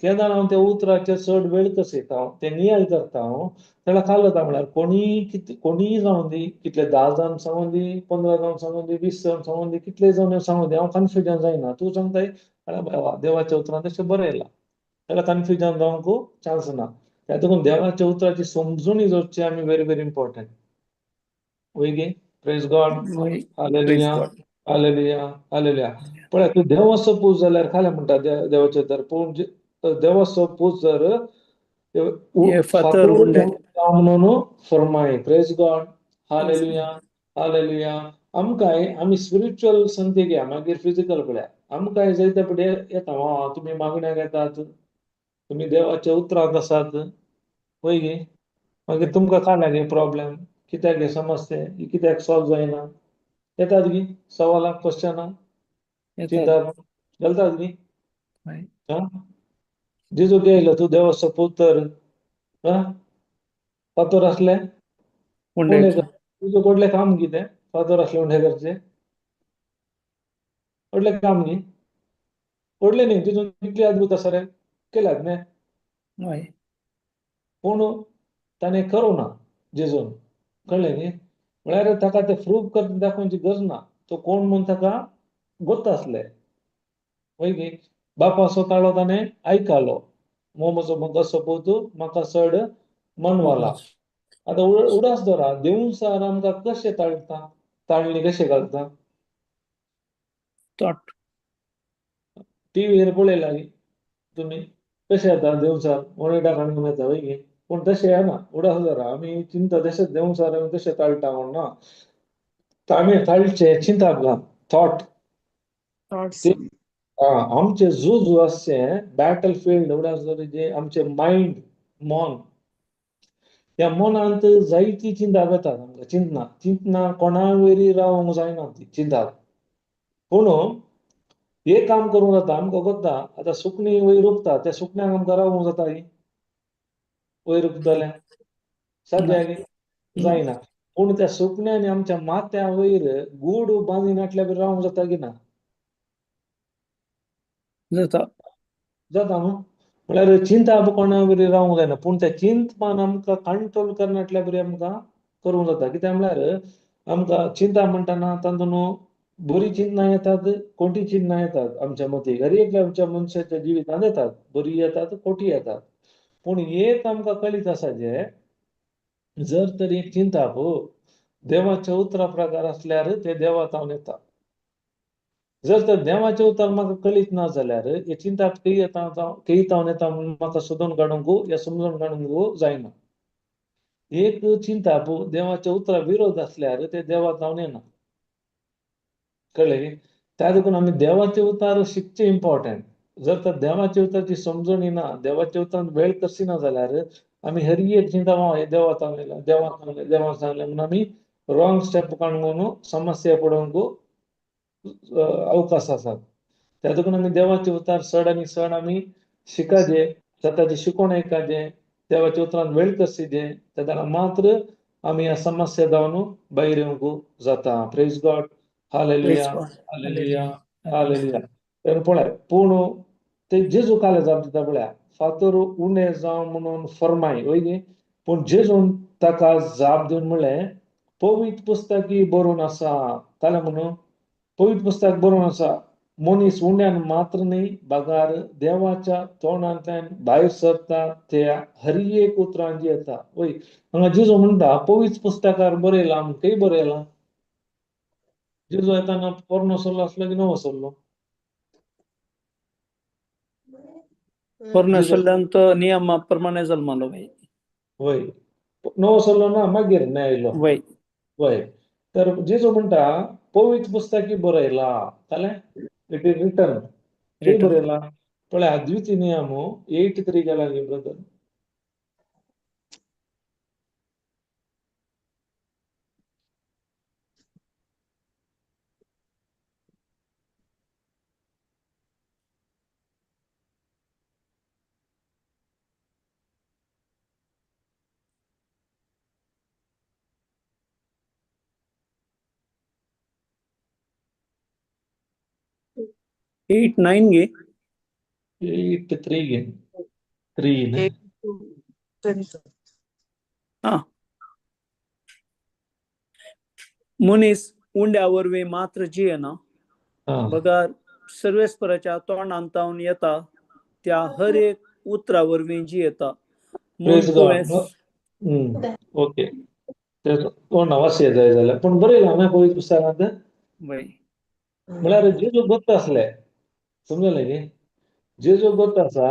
केन्ना हांव त्या उतराचेर चड वेळ कसयता ते नियाळ करता हांव तेन्ना काल जाता म्हळ्यार कोणीय कितें कोणीय जावं दी कितले 10 जाण सांगून दी 15 जाण सांगून दी 20 जाण सांगून दी कितले जाण सांगून दी हांव कन्फ्युजन जायना. तूं सांगताय अरे बाबा देवाच्या उतरान तशें बरयलां ताका कन्फ्युजन जावंक चान्स ना. त्या देखून देवाच्या उतराची समजून जावची आमी व्हेरी व्हेरी इम्पॉर्टंट वय गे. Praise God. वय. Praise hallelujah. God. Hallelujah. Hallelujah. पळय तूं देवाचो पूत जाल्यार खालें म्हणटा देवाचें तर पूण देवाचो पूत जर हे फातर उंडे. म्हणून फरमाय. Praise God. Hallelujah. Hallelujah. आमकां आमी स्पिरिच्युअल संती घ्या मागीर फिजिकल पळया आमकां जायते फुडें येता तुमी मागण्याक येतात तुमी देवाच्या उतरांत आसात वय गे. मागीर तुमकां काय लागें प्रॉब्लेम कित्याक हे समस्या ही कित्याक सॉल्व जायना येतात गी सवालां क्वेश्चनां चिंता घालतात गी. हा जेजू येयलो तूं देवाचो पूत तर हा फातोर आसले उंडे. तुजो व्हडलें काम कितें फातोर आसले उंडे करचे व्हडलें काम न्ही व्हडलें न्ही तितून कितली अद्भुत आसा रे केल्यात न्ही. वय. पूण ताणें करूं ना जेजून. कळ्ळें न्ही. म्हळ्यार ताका तें प्रूव करून दाखोवची गरज ना. तो कोण म्हूण ताका गोत्त आसलें वय गे. बापाचो ताळो ताणें आयकलो मोमोचो म्हाका पूत म्हाका चड मनवाला. आतां उडास दवरा देवूसार आमकां कशें ताळटा ताळणी कशें घालता थॉट. टिवीर पळयला न्ही तुमी कशें येता देवचार ओनिडा काडून येता वय गे. पूण तशें येना उडास दवरा आमी चिंता तशेंच देवचार आमी तशें ताळटा म्हूण ना ताणें ताळचें चिंताप घाल थॉट. थॉट्स. आमचे झूज आसचें बॅटल फिल्ड म्हळ्यार जे आमचे मायंड मन, ह्या मनांत जायती चिंता येतात आमकां. चिंतना चिंतना कोणा वयरी रावंक जायना ती चिंता. पूण एक काम करूंक जाता आमकां कोत्ता, आतां सुकणीं वयर उबता त्या सुकण्यांक आमकां रावूंक जाता वयर उबतलें साद्या जायना. पूण त्या सुकण्यांनी आमच्या माथ्या वयर गूड बांदी नाटल्या बी रावंक जाता की ना? जाता. जाता न्हू. म्हळ्यार चिंता कोणा बरी रावंक जायना, पूण त्या चिंतपान आमकां कंट्रोल करनाटल्या बरी आमकां करूंक जाता. कित्याक म्हळ्यार आमकां चिंता म्हणटना तातूंत बरी चिंतना येतात, खोटी चिंतना येतात आमच्या मतीक. हर एक आमच्या मनशाच्या जिवितांत येतात, बरी येतात, खोटी येतात. पूण एक आमकां कळीत आसा जे जर तर एक चिंताप देवाच्या उतरा प्रकार आसल्यार ते देवा तावन येता. जर तर देवाचें उतर म्हाका कळीत ना जाल्यार हे चिंताप खंय येता, खंय तावन येता म्हणून म्हाका सोदून काडूंक या समजून काडूंक जायना. एक चिंताप देवाच्या उतरा विरोध आसल्यार ते देवा तावन येना. कळ्ळें? त्या देखून आमी देवाचें उतर शिकचें इम्पॉर्टंट. जर तर देवाच्या उतराची समजणी ना, देवाच्या उतरान वेळ कसिना जाल्यार आमी हर एक चिंता हे देवा तावन येयला, देवा सांगलें, देवा सांगलें म्हणून आमी रॉंग स्टेप काडून समस्या पडोवंक अवकाश आसात. त्या देखून आमी देवाचे उतार चड आनी चड आमी शिकाजे, स्वताची शिकोवण आयकाजे, देवाच्या उतरान वेळ कसिजे, तेन्ना मात्र आमी ह्या समस्या जावन भायर येवंक जाता. Praise God. Hallelujah, hallelujah, hallelujah. तर पळय, पूण ते जेजू काले जाप दिता पळया, फातर उणें जावं म्हणून फर्माय वय न्ही. पूण जेजून ताका जाप दिवन म्हणलें, पवित्र पुस्तकी बरोवन आसा. कालें म्हणून पवित्र पुस्तक बरोवन आसा, मनीस उण्यान मात्र न्ही बगार देवाच्या तोंडांतल्यान भायर सरता त्या हर एक उतरान जी येता. वय हांगा जेजू म्हणटा पवित्र पुस्तकार बरयलां, खंय बरयलां? जेजू येताना पोरणो सल्लो आसलो की नवो सल्लो? पोरण्या सल्ल्यान तो नियमा प्रमाणे जल्मालो बाई. वय नवो सल्लो ना मागीर न्याय आयलो. वय वय तर जेजू म्हणटा पवित्र पुस्तकी बरयला. जालें, it is written. खंय बरयला? पळय द्वितीय नियम 8:3 गेला न्ही ब्रदर. एट नायन गे 8:3 गे 3 न्ही. 8-10. मनीस उंड्या वरवीं मात्र जियेना, बगर सर्वेस्पराच्या तोंडान तावन येता त्या हर एक उतरा वरवीं जियेता. ओके, तोंडा वाचये जाय जाल्यार पूण बरयलां ना पवित्र पुस्तकांत. म्हळ्यार जेजू गोत्त आसले, समजलें न्ही? जेजू गोत्त आसा.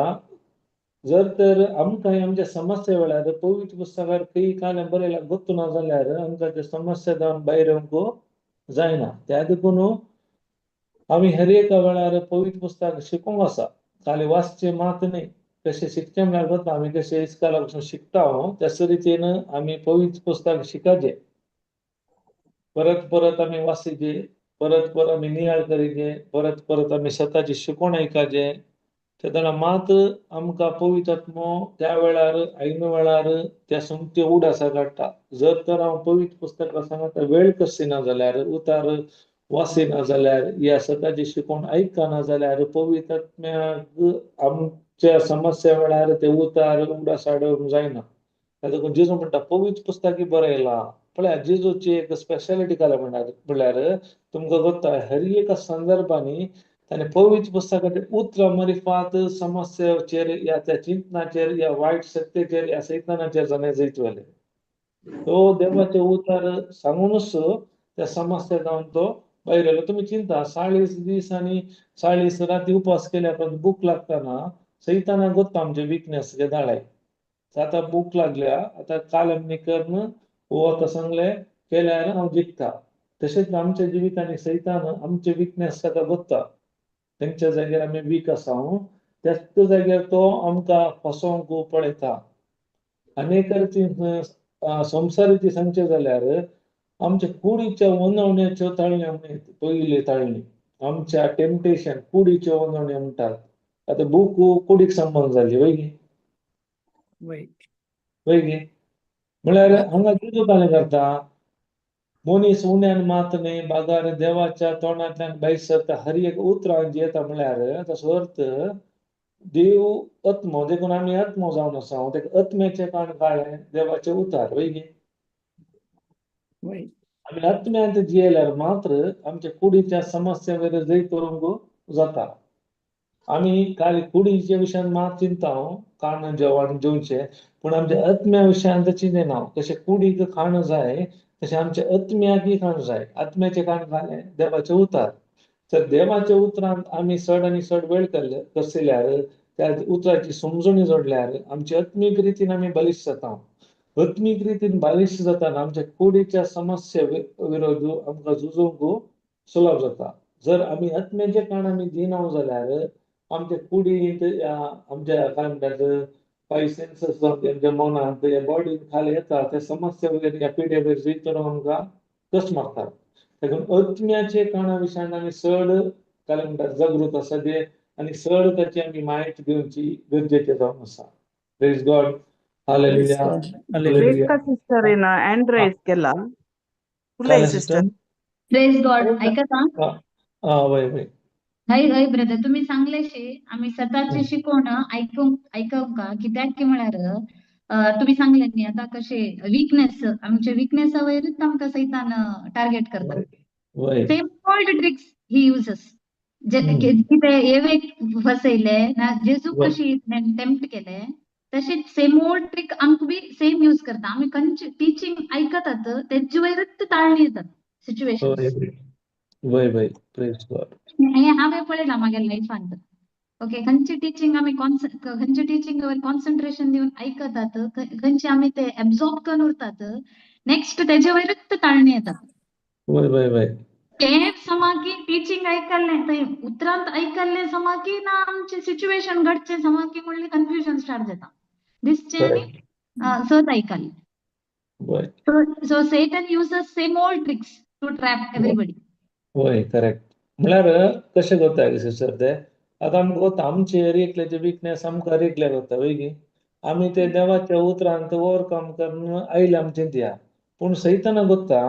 जर तर आमकां आमच्या समस्या वेळार पवित्र पुस्तकार खंय कांय बरयलां गोत्त ना जाल्यार आमकां ते समस्या जावन भायर येवंक जायना. त्या देखून आमी हर एका वेळार पवित्र पुस्तक शिकोवंक आसा. खाली वाचचें मात न्ही, कशें शिकचें म्हळ्यार गोत्ता आमी कशें इस्कोला पसून शिकता त्याच रितीन आमी पवित्र पुस्तक शिकाचें. परत परत आमी वाचिचें, परत परत आमी नियाळ करीचे, परत परत आमी स्वताची शिकोवण आयकाचें. तेन्ना मात आमकां पवित्र आत्मो त्या वेळार ऐन वेळार त्या सोमते उडासा काडटा. जर तर हांव पवित्र पुस्तका सांगता वेळ कसिना जाल्यार, उतार वाचिना जाल्यार, या स्वताची शिकोवण आयकना जाल्यार पवित्र आत्म्याक आमच्या समस्या वेळार ते उतार उडास हाडूंक जायना. देखून जेजू म्हणटा पवित्र पुस्तकी बरयलां. पळया जेजूची एक स्पेशालिटी काय म्हणल्यार तुमकां गोत्ता हर एका संदर्भांनी ताणें पवित्र पुस्तकाचे उतरां मारिफात समस्याचेर या त्या चिंतनाचेर या वायट शक्तीचेर या सैतानाचेर ताणें जैत व्हेलें. तो देवाचे उतर सांगूनच त्या समस्या जावन तो भायर आयलो. तुमी चिंता 40 दीस आनी 40 राती उपास केल्या उपरांत भूक लागतना सैतानाक गोत्ता आमचे विकनेस गेदाळाय. आतां भूक लागल्या, आतां कालमनी करून हो आतां सांगलें केल्यार हांव जिखता. तशेंच आमच्या जिवितांनी सैतान आमचे विकनेस ताका गोत्ता. तेंच्या जाग्यार आमी वीक आसा त्याच जाग्यार तो आमकां फसोवंक पळयता. अनेक रितीन संवसारीची सांगचें जाल्यार आमच्या कुडीच्या वनवण्याच्यो ताळण्यो पयली ताळणी आमच्या टेम्पटेशन कुडीच्यो वनवण्यो म्हणटात. आतां बूक कुडीक संबंद जाली वय गी? वय. वय गी? म्हळ्यार हांगा जेजू कालें करता, मनीस उण्यान मात न्हय बागार देवाच्या तोंडांतल्यान भायर सरता हर एक उतरां जी येता. म्हळ्यार ताचो अर्थ देव आत्मो, देखून आमी आत्मो जावन आसा. तेका आत्म्याचें काण काडलें देवाचें उतार वय गी? वय. आमी आत्म्यांत जियेल्यार मात्र आमच्या कुडीच्या समस्या वयर जय करूंक जाता. आमी काल कुडीच्या विशयान मात चिंता खाण जेवण जेवचें, पूण आमच्या आत्म्या विशयान चिंतना. कशें कुडीक खाण जाय तशें आमच्या आत्म्याकय खाण जाय. आत्म्याचें खाण घालें देवाचें उतार. तर देवाच्या उतरांत आमी चड आनी चड वेळ कसल्यार त्या उतराची समजणी जोडल्यार आमची आत्मीक रितीन आमी बलिश्ट जाता. आत्मीक रितीन बलिश्ट जाताना आमच्या कुडीच्या समस्या विरोध आमकां झुजूंक सुलभ जाता. जर आमी आत्म्याचे काण आमी दिना जाल्यार आमच्या कुडींत आमच्या काय म्हणटात फायव सेन्सीस आमच्या मनांत ह्या बॉडीन खाली येता त्या समस्या वयर ह्या पिड्या वयर जैत आमकां कस मारतात. देखून आत्म्याचे काणा विशयान आमी चड काय म्हणटात जागृत आसा जे आनी चड ताची आमी म्हायती घेवची गरजेचें जावन आसा. Praise God. Hallelujah. Hallelujah. Rekha सिस्टरीन hand raise केला. उलय सिस्टर. प्रेज गॉड. ऐकता? हा, वय वय. हय हय ब्रदर, तुम्ही सांगलेशे आमी सताची शिकवण ऐकूंक ऐकूंक कित्याक की म्हळ्यार तुम्ही सांगले न्ही आतां कशे विकनेस, आमचे विकनेसा वयरूच आमकां सैतान टार्गेट करता. वय. Same old tricks he uses. कितें एवेक फसयले ना, जेजूक कशी टेम्प्ट केले तशें सेम ओल्ड ट्रिक आमकां बी सेम यूज करता. आमी खंयचे टिचींग आयकतात तेजे वयरूच ताळणी येतात सिच्युएशन. वय वय. Praise God. हें हांवें पळयलां म्हागे लायफांत. ओके, खंयचे टिचींग आमी खंयचे टिचींग वयर कॉन्सन्ट्रेशन दिवन आयकतात, खंयचे आमी ते एब्झॉर्ब करून उरतात, नेक्स्ट तेजे वयरूच ताळणी येतात. वय वय वय. ते समाकी टिचींग आयकल्लें थंय उतरांत आयकल्लें समाकी ना आमचें सिच्युएशन घडचें समाकी म्हणलें कन्फ्युजन स्टार्ट जाता. दिसचें आनी सत आयकल्लें. वय. So Satan uses same old tricks to trap everybody. वय, करेक्ट. म्हळ्यार कशें करता सिस्टर ते आतां आमकां वता आमचे हर एकल्याचे विकनेस आमकां हर एकल्याक वता वय गी? आमी ते देवाच्या उतरांत ओवरकम करून आयले आमचे त्या, पूण सैताना गोत्ता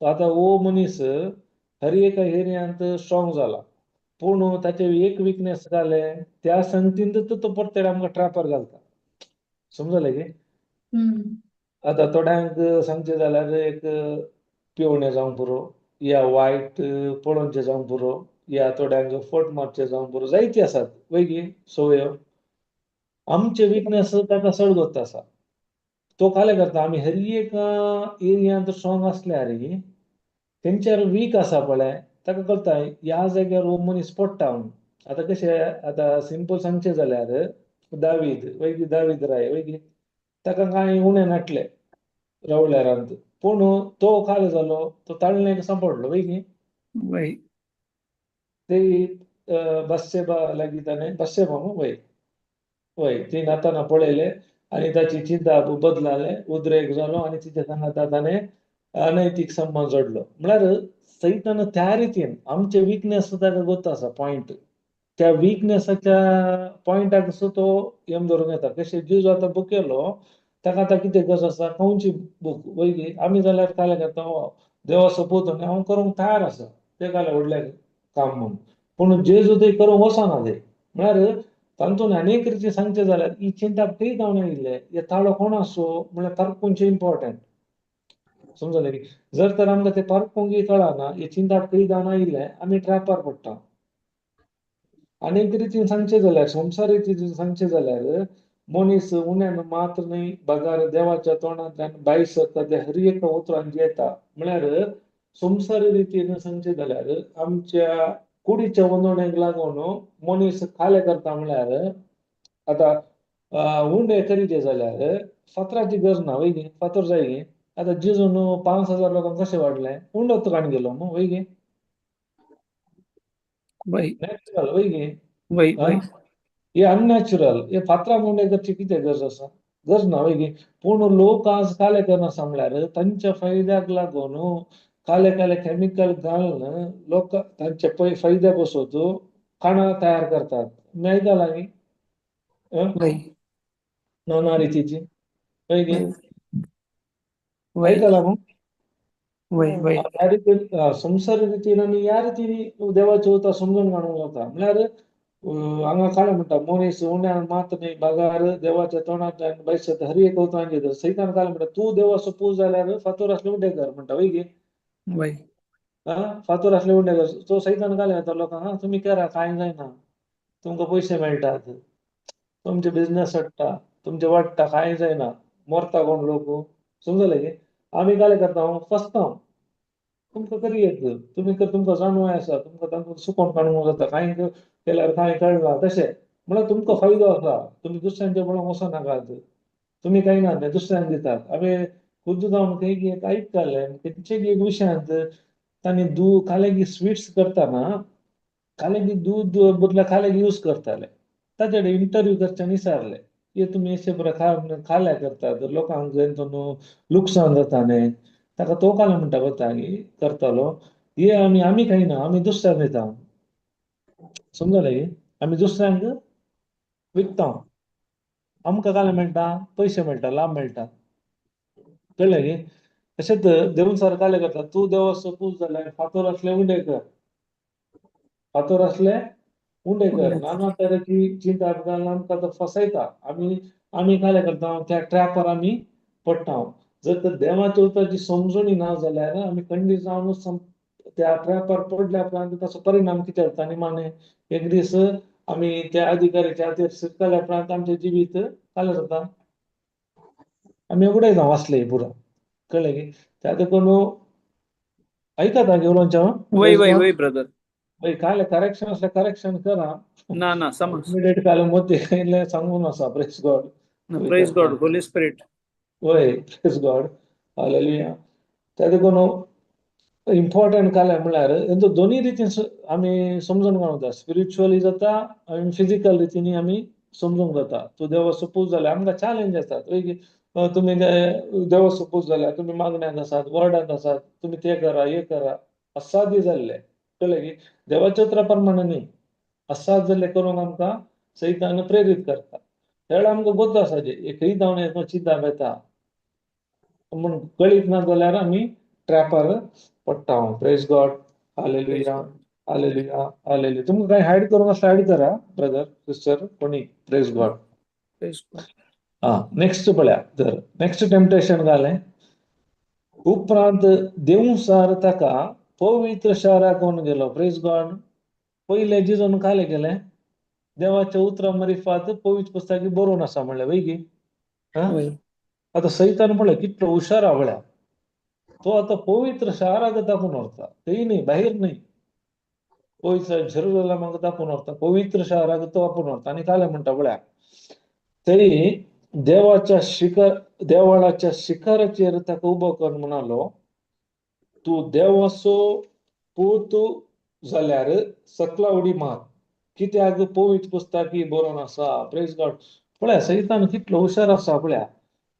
आतां हो मनीस हर एका एरियांत स्ट्रॉंग जाला, पूण ताचे एक विकनेस जाले त्या संगतीन तो परते आमकां ट्रॅपार घालता. समजलें की? आतां थोड्यांक सांगचें जाल्यार एक पिवणें जावंक पुरो, या वायट पळोवचें जावंक पुरो, या थोड्यांक फट मारचें जावंक पुरो, जायती आसात वय गी संवयो. आमचे विकनेस ताका चड गोत्त आसा. तो कालें करता, आमी हर एक एरियांत स्ट्रॉंग आसल्यार तेंच्यार वीक आसा पळय ताका कळटा ह्या जाग्यार हो मनीस पडटा म्हणून. आतां कशें आतां सिंपल सांगचें जाल्यार दावीद वय गी, दावीद राय वय गी, ताका कांय उणें नाटलें रावळ्यारांत, पूण तो काल जालो तो ताळणेक सांपडलो वय गी? वय. ते बस्सेबा लागीं ताणें बस्सेबा मू वय वय ती नाताना पळयले आनी ताची चिंता बदलाले, उद्रेक जालो आनी तिच्या सांगाता ताणें अनैतीक संबंद जोडलो. म्हळ्यार सैतान त्या रितीन आमचे विकनेस ताका गोत्त आसा पॉयंट, त्या विकनेसाच्या पॉयंटाक सो तो येम धरून येता. कशें जेजू आतां बुकेलो ताका आतां कितें गरज आसा खावची बूक वय गी? आमी जाल्यार कालें करता, देवा सोपूत हांव करूंक तयार आसा तें कालें व्हडलें काम म्हूण, पूण जेजू ते करूंक वचना ते. म्हळ्यार तातूंत अनेक रितीन सांगचें जाल्यार ही चिंता खंय जावन आयिल्लें हे ताळो कोण आसो म्हळ्यार पारखूंचें इम्पॉर्टंट. समजलें की? जर तर आमकां तें पारखूंक कळना हे चिंता खंय जावन आयिल्लें आमी ट्रॅपार पडटा. अनेक रितीन सांगचें जाल्यार संवसारी रितीन सांगचें जाल्यार मनीस उण्यान मात्र न्हय बगार देवाच्या तोंडांतल्यान भायर सरता ते हर एका उतरान जेता. म्हळ्यार संवसारी रितीन सांगचें जाल्यार आमच्या कुडीच्या वंदोणेक लागून मनीस काले करता. म्हळ्यार आतां उंडे करीत जाल्यार फातराची गरज ना वय गी? फातर जाय गी? आतां जेजून 5,000 लोकांक कशें वाडलें? उंडो काडून गेलो मू वय गी? वय नॅचरल वय गे. वय हा? वय. हे अननॅचरल. हे फातरां उंडे करची कितें गरज आसा? गरज ना वय गे. पूण लोक आज काले करना म्हणल्यार तांच्या फायद्याक लागून काले काले केमिकल घालून लोक तांच्या फायद्या पसत खाणां तयार करतात. आयकलां न्ही? वय. नाना रितीची वय गे. वय. आयकलां न्हू? वय वय. ह्या रितीन संवसारी रितीन आनी ह्या रितीन देवाचें उतर समजून काडूंक जाता. म्हणल्यार हांगा कांय म्हणटा, मनीस उण्यान मात न्ही बगार देवाच्या तोंडांतल्यान भायर सरता हर एक उतरान घेता. सैतान काय म्हणटा, तूं देवाचो पूत जाल्यार फातोर आसले उंडे कर म्हणटा वय गे. वय. आं, फातोर आसले उंडे कर. तो सैतान काय म्हणटा लोकांक, आं तुमी करा, कांय जायना, तुमकां पयशे मेळटात, तुमचे बिजनेस वाडटा, तुमचे वाडटा, कांय जायना, मरता कोण लोक. समजले गे? आमी काय करता, फसता. तुमकां करी येत, तुमी कर, तुमकां जाणवाय आसा, तुमकां तांकां सुकोवन काडूंक जाता, कांय केल्यार कांय कळना. तशें म्हळ्यार तुमकां फायदो आसा, तुमी दुसऱ्यांच्या बळां वचनाकात, तुमी कांय ना दुसऱ्यांक दितात. आमी खुद्द जावन खंय एक आयकताले खंयचे एक विशयांत तांणी दूद कालेगी स्विट्स करतना कालेगी दूद बदला कालेगी यूज करताले. ताचे कडेन इंटरव्यू करच्यान विचारले, हे तुमी अशें बरें खाल्या करतात, लोकांक न्हू लुकसाण जाता न्ही. ताका तो काल म्हणटा वता की करतालो हे आमी आमी खायना, आमी दुसऱ्यांक दिता. समजले की आमी दुसऱ्यांक विकता, आमकां काय मेळटा? पयशे मेळटा, लाभ मेळटा. कळ्ळें की? तशेंच देवून सर काय करता, तूं देवाचो पूत जाल्यार फातोर आसले उंडे कर, फातोर आसले उंडे कर. नाना तरेची चिंता घालून आमकां तो फसयता. आमी आमी काय करता, त्या ट्रॅपार आमी पडटा. जर तर देवाच्या उतराची समजणी ना जाल्यार आमी खंडीत जावन त्या ट्रॅपार पडल्या उपरांत ताचो परिणाम कितें जाता निमाणे एक दीस आमी त्या अधिकाऱ्याच्या हातीर शिरकल्या उपरांत आमचें जिवीत कालें जाता, आमी उडयता वाचले पुरो. कळ्ळें की? त्या देखून आयकता गे उलोवचें? वय वय वय ब्रदर. वय, काले करेक्शन आसल्यार करेक्शन करा. ना ना, समज. इमिडिएट काले मोती इल्लें सांगून आसा. Praise God. Praise God, Holy Spirit. वय, प्रेज गॉड, हालेलुया. त्या देखून इम्पॉर्टंट काले म्हणल्यार हेंचो दोनूय रितीन आमी समजून काडूंक जाता. स्पिरिच्युअली जाता आनी फिजिकल रितीनी आमी समजूंक जाता. तूं देवाचो पूत जाल्यार आमकां चॅलेंज आसात वय की तुमी देवाचो पूत जाल्यार तुमी मागण्यांत आसात, वर्डांत आसात, तुमी तें करा, हें करा, असाध्य जाल्लें. कळ्ळें की? देवाच्या उतरा प्रमाणे न्ही, असाध्य जाल्लें करूंक आमकां सैतान प्रेरीत करता. त्या वेळार आमकां गोत आसा जें एकय जावन चिंता येता म्हूण कळीत ना जाल्यार आमी ट्रॅपार पडटा. प्रेज गॉड, हालेलुया, हालेलुया, हालेलुया. तुमकां कांय हायड करूंक आसल्यार हायड करा ब्रदर सिस्टर कोणी. Praise God. Praise God. आं, नेक्स्ट पळया तर नेक्स्ट टेम्पटेशन घालें. उपरांत देवसार ताका पवित्र शाराक घेवन गेलो. Praise God. पयले जेजून काले गेले देवाच्या उतरा मरिफात पवित्र पुस्तकी बरोवन आसा म्हणलें वय गी. वय. आतां सैतान पळय कितलो हुशार आवळ्या, तो आतां पवित्र शाराक दाखोवन व्हरता, थंय न्ही, भायर न्ही, पवित्र जेरुसलेमाक दाखोवन व्हरता, पवित्र शाराक तो आपोवन व्हरता. आनी काले म्हणटा पळया, थंय देवाच्या शिखर देवळाच्या शिखराचेर ताका उबो कर म्हणालो, तूं देवाचो पूत जाल्यार सकला उडी मार, कित्याक पवित्र पुस्तकी बरोवन आसा. Praise God. पळया सैतान कितलो हुशार आसा पळया.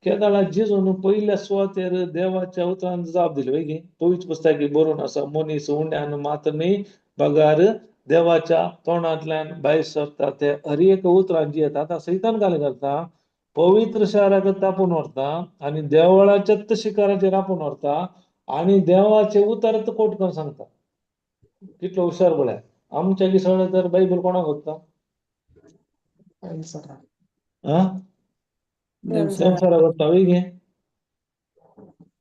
केदाळा जेजून पयल्या सुवातेर देवाच्या उतरान जाप दिली वय गे. पवित्र पुस्तकी बरोवन आसा, मनीस उंड्यान मात न्ही बगार देवाच्या तोंडांतल्यान भायर सरता ते हर एक उतरान जियेता. आतां सैतान काय करता, पवित्र शाराक तापून व्हरता आनी देवळाच्याच शिखराचेर आपोवन व्हरता आनी देवाचे उतर कोट करून सांगता. कितलो हुशार पळया. आमच्या सगळें तर बायबल कोणाक सोदता? आं, संवसाराक सोदता वय गे.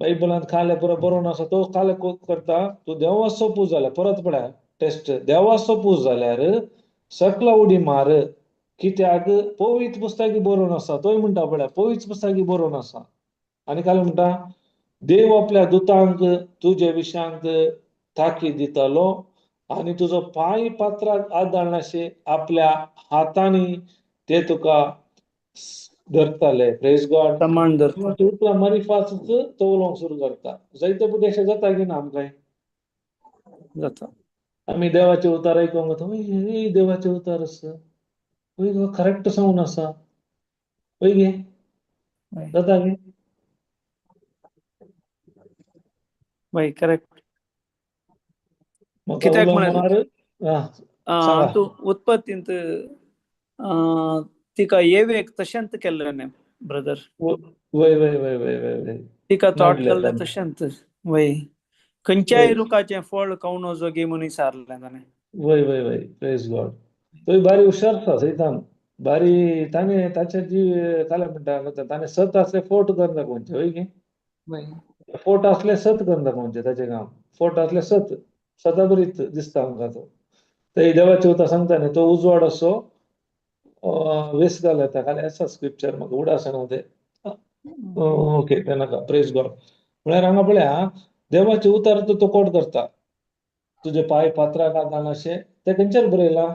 बायबलांत खाले पुरो बरोवन आसा, तो काले करता, तूं देवाचो पूत जाल्यार, परत पळया टेस्ट, देवाचो पूत जाल्यार सकला उडी मार, कित्याक पवित्र पुस्तकी बरोवन आसा. तोय म्हणटा पळया पवित्र पुस्तकी बरोवन आसा. आनी काल म्हणटा देव आपल्या दुतांक तुजे विशयांत ताकीद दितालो आनी तुजो पांय पात्राक आदाळनाशे आपल्या हातांनी ते तुका धरताले. Praise God. समान धरता. उतरां मारिफातच तो उलोवंक सुरू करता. जायते फुडें अशें जाता की ना आमकां? जाता. आमी देवाचे उतार आयकोंक वता, वय देवाचे उतार आसा, वय करेक्ट सांगून आसा, वय गे जाता गे? वय करेक्ट. म्हाका कित्याक उलो म्हळ्यार मार. सांगा. तूं उत्पत्तींत तिका येवेक तशेंच केल्लें ब्रदर. वय वय वय वय वय वय. तिका तोट नाडलें केल्लें ताणें. तशेंच. वय, खंयच्याय वय रुखाचें फळ खावून जोगी म्हणून विचारलें ताणें. वय वय वय, प्रेज गॉड. थंय बारी हुशार आसा सैतान, बारी. ताणें ताचे जी कालें म्हणटा, ताणें सत आसलें फोट करून दाखोवचें, वय गे? वय. फोट आसलें सत करून दाखोवचें ताचें काम. फोट आसलें सत, सता बरीच दिसता आमकां तो. ते देवाचे उतर सांगता न्ही, तो उजवाड असो वेस घाल येता खाली आसा स्क्रिप्चर, म्हाका उडास ना ते. ओके, ते नाका. प्रेज गॉड. म्हळ्यार हांगा पळया, देवाचे उतर तो कोट करता, तुजे पांय पात्राक घालनाशे. ते खंयच्यार बरयला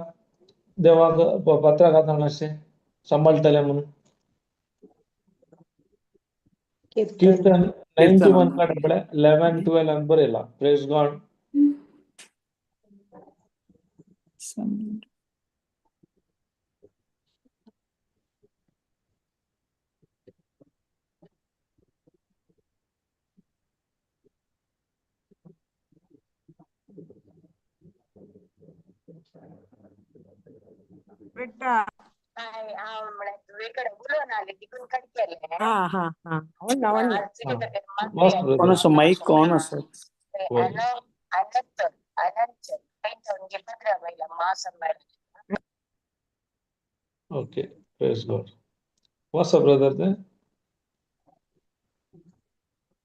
देवाक पात्राक घालनाशे सांबाळटले म्हणून? कीर्तन. कीर्तन 91 कीर्तन. काडटा पळय, 11 12 बरयला. Praise God. बेटा. हा हा हा, आवडला आवडला. मस्त ब्रदर. कोणाचो माईक ऑन आसा. वय. ओके, प्रेज गॉड. वाचा ब्रदर ते.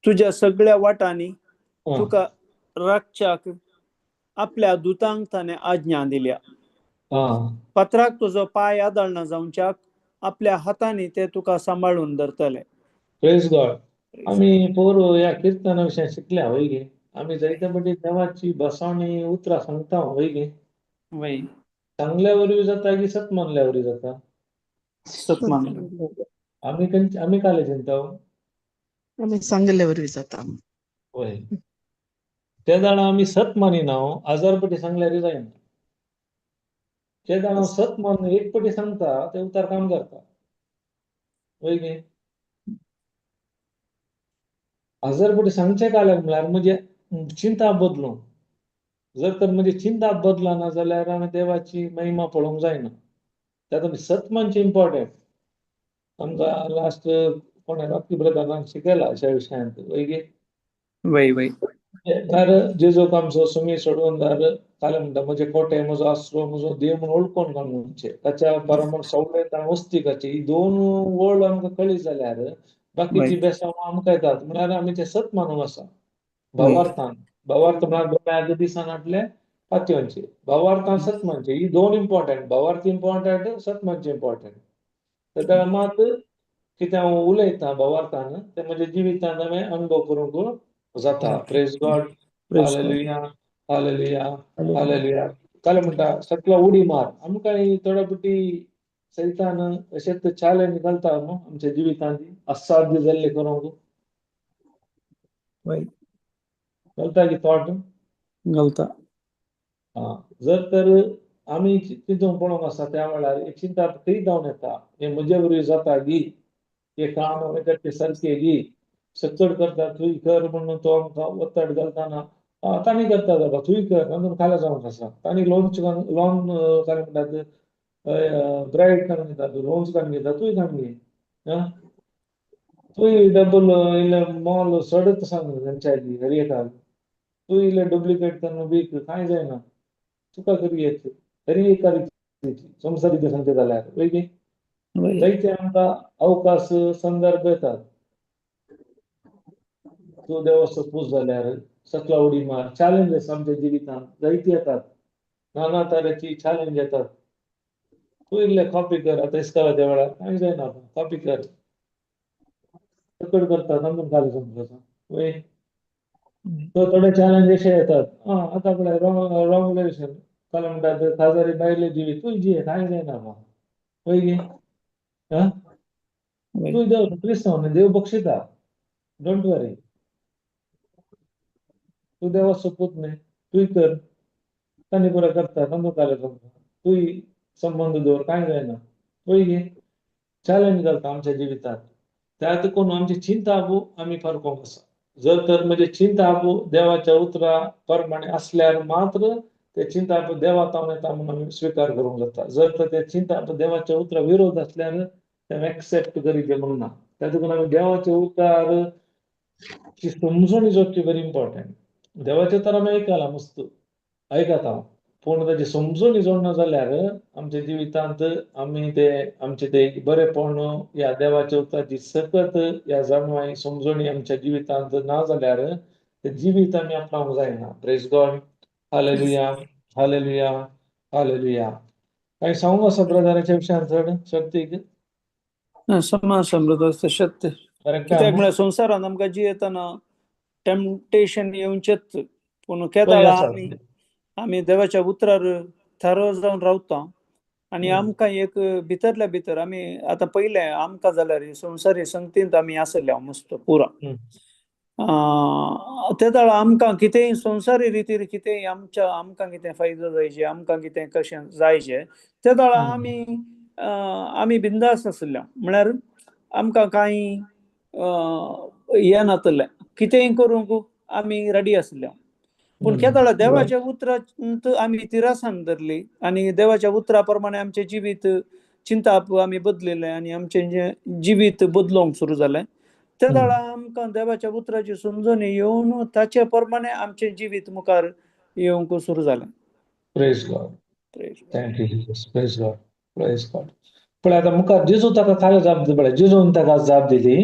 तुज्या सगळ्या वाटांनी आं. तुका राखच्याक आपल्या दुतांक ताणें आज्ञा दिल्या. आं. पत्राक तुजो पांय आदळना जावच्याक आपल्या हातांनी ते तुका सांबाळून धरतले. प्रेज गॉड. आमी पोर ह्या किर्तना विशयान शिकल्या, वय गे? आमी जायते पटी देवाची बसवणी उतरां सांगता, वय गे? वय. सांगल्या वरवीं जाता की सत मानल्या वरवीं जाता? सत मानलं. आमी खंयचे, आमी काले चिंता? आमी सांगिल्ले वरवीं जाता. वय, ते जाणा आमी सत मानिना, हजार पटी सांगल्यार जायना. ते जाणा सत मान एक पटी सांगता ते उतार काम करता, वय गे? हजार पटी सांगचे काल्याक म्हळ्यार म्हणजे चिंता बदलूंक. जर तर म्हणजे चिंता बदलना जाल्यार आमी देवाची महिमा पळोवंक जायना. त्यात आमी सत मानचें इम्पॉर्टंट. आमकां लास्ट कोणें रॉकी ब्रदरान शिकयला अशा विशयांत, वय गे? वय वय. दार जेजूक आमचो सुमी सोडून दार काले म्हणटा, म्हजे कोटे, म्हजो आसरो, म्हजो देव म्हणून वळखून काडून म्हणचे ताच्या परमाण सवलत आनी वस्तीकाची ही दोन वळ आमकां कळ्ळी जाल्यार बाकीची बेसांव आमकां येतात. म्हळ्यार आमी ते सत मानूंक आसा. भावार्थान, भावार्थ म्हळ्यार दोळ्याक दिसनातले पातयेवचे, भावार्थान सत मानचे. ही दोन इम्पॉर्टंट, भावार्थ इम्पॉर्टंट, सत मानचे इम्पॉर्टंट. तेन्ना मात कितें हांव उलयतां भावार्थान तें म्हज्या जिवितान हांवें अनुभव करूंक जाता. Praise God. Praise God. Hallelujah, hallelujah, hallelujah. काले म्हणटा, सकला उडी मार. आमकां थोड्या पटी सैतान अशेंच चॅलेंज घालता न्हू आमच्या जिवितांत, असाध्य जाल्लें करूंक. वय. घालता की थॉट? घालता. आं, जर तर आमी चिंतूंक पळोवंक आसा त्या वेळार एक चिंता खंय जावन येता, हें म्हजे वरवीं जाता गी, हें काम हांवें करचें सारकें गी, सकट करता तूंय कर म्हणून तो आमकां ಒತ್ತಡ घालतना, तांणी करता बाबा तूंय कर अंदून खाला जावंक आसा. तांणी लोन्स लोन काय म्हणटात, ब्रायड काडून घेता, लोन्स काडून घेता, तूंय काडून घे. आं, तूंय डबल इल्लें मोल चडच सांग तेंच्या आदी रेटाक, तूं इल्लें डुप्लिकेट करून वीक, कांय जायना तुका, करी येत तरी एका रितीची संवसारीक सांगचे जाल्यार, वय गे? वय. जायते आमकां अवकाश संदर्भ येतात. तूं देवाचो पूत जाल्यार सकला उडी मार. चॅलेंजीस आमच्या जिवितांत जायती येतात, नाना तरेची चॅलेंज येतात. तूं इल्लें कॉपी कर आतां इस्कोलाच्या वेळार, कांय जायना, कॉपी कर, सकट करता तांतून खाली समजता, वय? तो थोडे चॅलेंज अशे येतात. आं, आतां पळय, रॉंग रॉंग रिलेशन काय म्हणटात, काजारी बायले जिवीत तूं जिये, कांय जायना बा, वय गे? आं. वय. तूं देव क्रिस्तांव न्ही, देव बक्षिता, don't वरी. तूं देवाचो पूत न्ही, तूंय कर. तांणी पुरो करता, तांचो काले करता, तूंय संबंद दवर, कांय जायना. पळय गे चॅलेंज घालता आमच्या जिवितांत. त्या कोण आमची चिंता आमी फरकोंक आसा. जर तर म्हणजे चिंता देवाच्या उतरा प्रमाणे असल्यार मात्र ते चिंता देवा तावन येता म्हणून आमी स्विकार करूंक जाता. जर तर ते चिंता देवाच्या उतरा विरोध असल्यार ते एक्सेप्ट करीत म्हणून ना. त्या देखून आमी देवाच्या उतरार ची समजणी जावची व्हेरी इम्पॉर्टंट. देवाचे तर आमी आयकला मस्त आयकता, पूण ताची समजणी जोडना जाल्यार आमच्या जिवितांत आमी ते आमचे ते बरेपण ह्या देवाच्या उतराची सकत ह्या जाणवाय समजणी आमच्या जिवितांत ना जाल्यार ते जिवीत आमी आपणावंक जायना. Praise God, hallelujah, hallelujah, hallelujah. कांय सांगूंक आसा ब्रदराच्या विशयान चड शक्तीक? समा आसा ब्रदर, तशेंच. करेक्ट. कित्याक म्हळ्यार संवसारांत आमकां जियेतना टेम्पटेशन येवचेच, पूण केदाळा आमी आमी देवाच्या उतरार थारो जावन रावता आनी आमकां एक भितरल्या भितर आमी आतां पयलें आमकां जाल्यार संवसारी संगतींत आमी आसले मस्त पुरा, ते वेळार आमकां कितेंय संवसारी रितीर कितेंय आमच्या आमकां कितें फायदो जायचे, आमकां कितें कशें जायचे, ते वेळार आमी आमी बिंदास आसले. म्हळ्यार आमकां कांय हें नातलें, कितेंय करूंक आमी रेडी आसले. पूण केदळा देवाच्या उतरांत आमी तिरासान धरली आनी देवाच्या उतरा प्रमाणे आमचें जिवीत चिंताप आमी बदलिलें आनी आमचें जें जिवीत बदलोवंक सुरू जालें, ते वेळार आमकां देवाच्या उतराची समजणी येवन ताचे प्रमाणे आमचें जिवीत मुखार येवंक सुरू जालें. Praise God, thank you Jesus, praise God, praise God. पळय आतां मुखार जेजू ताका काय जाप पळय, जेजून ताका जाप दिली,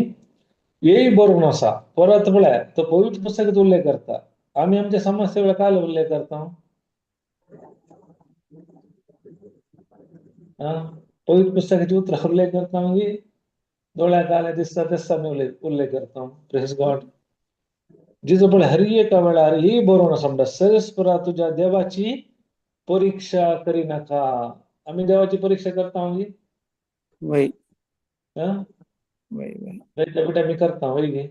हेय बरोवन आसा. परत पळय तो पवित्र पुस्तकांत उल्लेख करता. आमी आमच्या समस्ये वेळार काय उल्लेख करता? पवित्र पुस्तकाची उतरां उल्लेख करता मागीर दोळ्या काले दिसता तेच आमी उल्लेख करता. Praise God. जेजू पळय हर एका वेळार ही बरोवन आसा म्हणटा, सरस्परा तुज्या देवाची परीक्षा करिनाका. आमी देवाची परीक्षा करता मागीर? वय. बेटा आमी करता वय गे?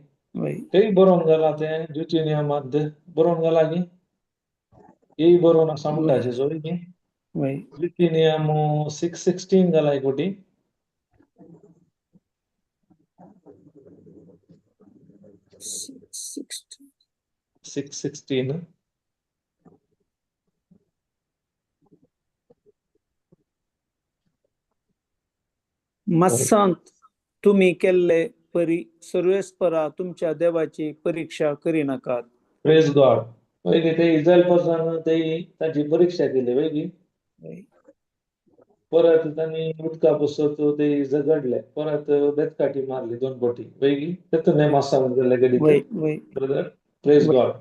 तेय बरोवन घाला तें ज्युची नियमांत बरोवन घाला गी, हेय बरोवन आसा म्हणटा जेजू वय गे? ज्युची नियम 6:16 घाला एक फावटी. 6:16. मस्सांत तुमी केल्ले परी सर्वेस्परा तुमच्या देवाची परीक्षा करिनाकात. Praise God. वय गे, ते इस्रायल पर्सान ते ताची परीक्षा केली वय गी, परत तांणी उदका पसत ते झगडले, परत बेतकाठी मारली 2 बोटी वय गी, तेतून नेम आसा जाल्यार ब्रदर. Praise God.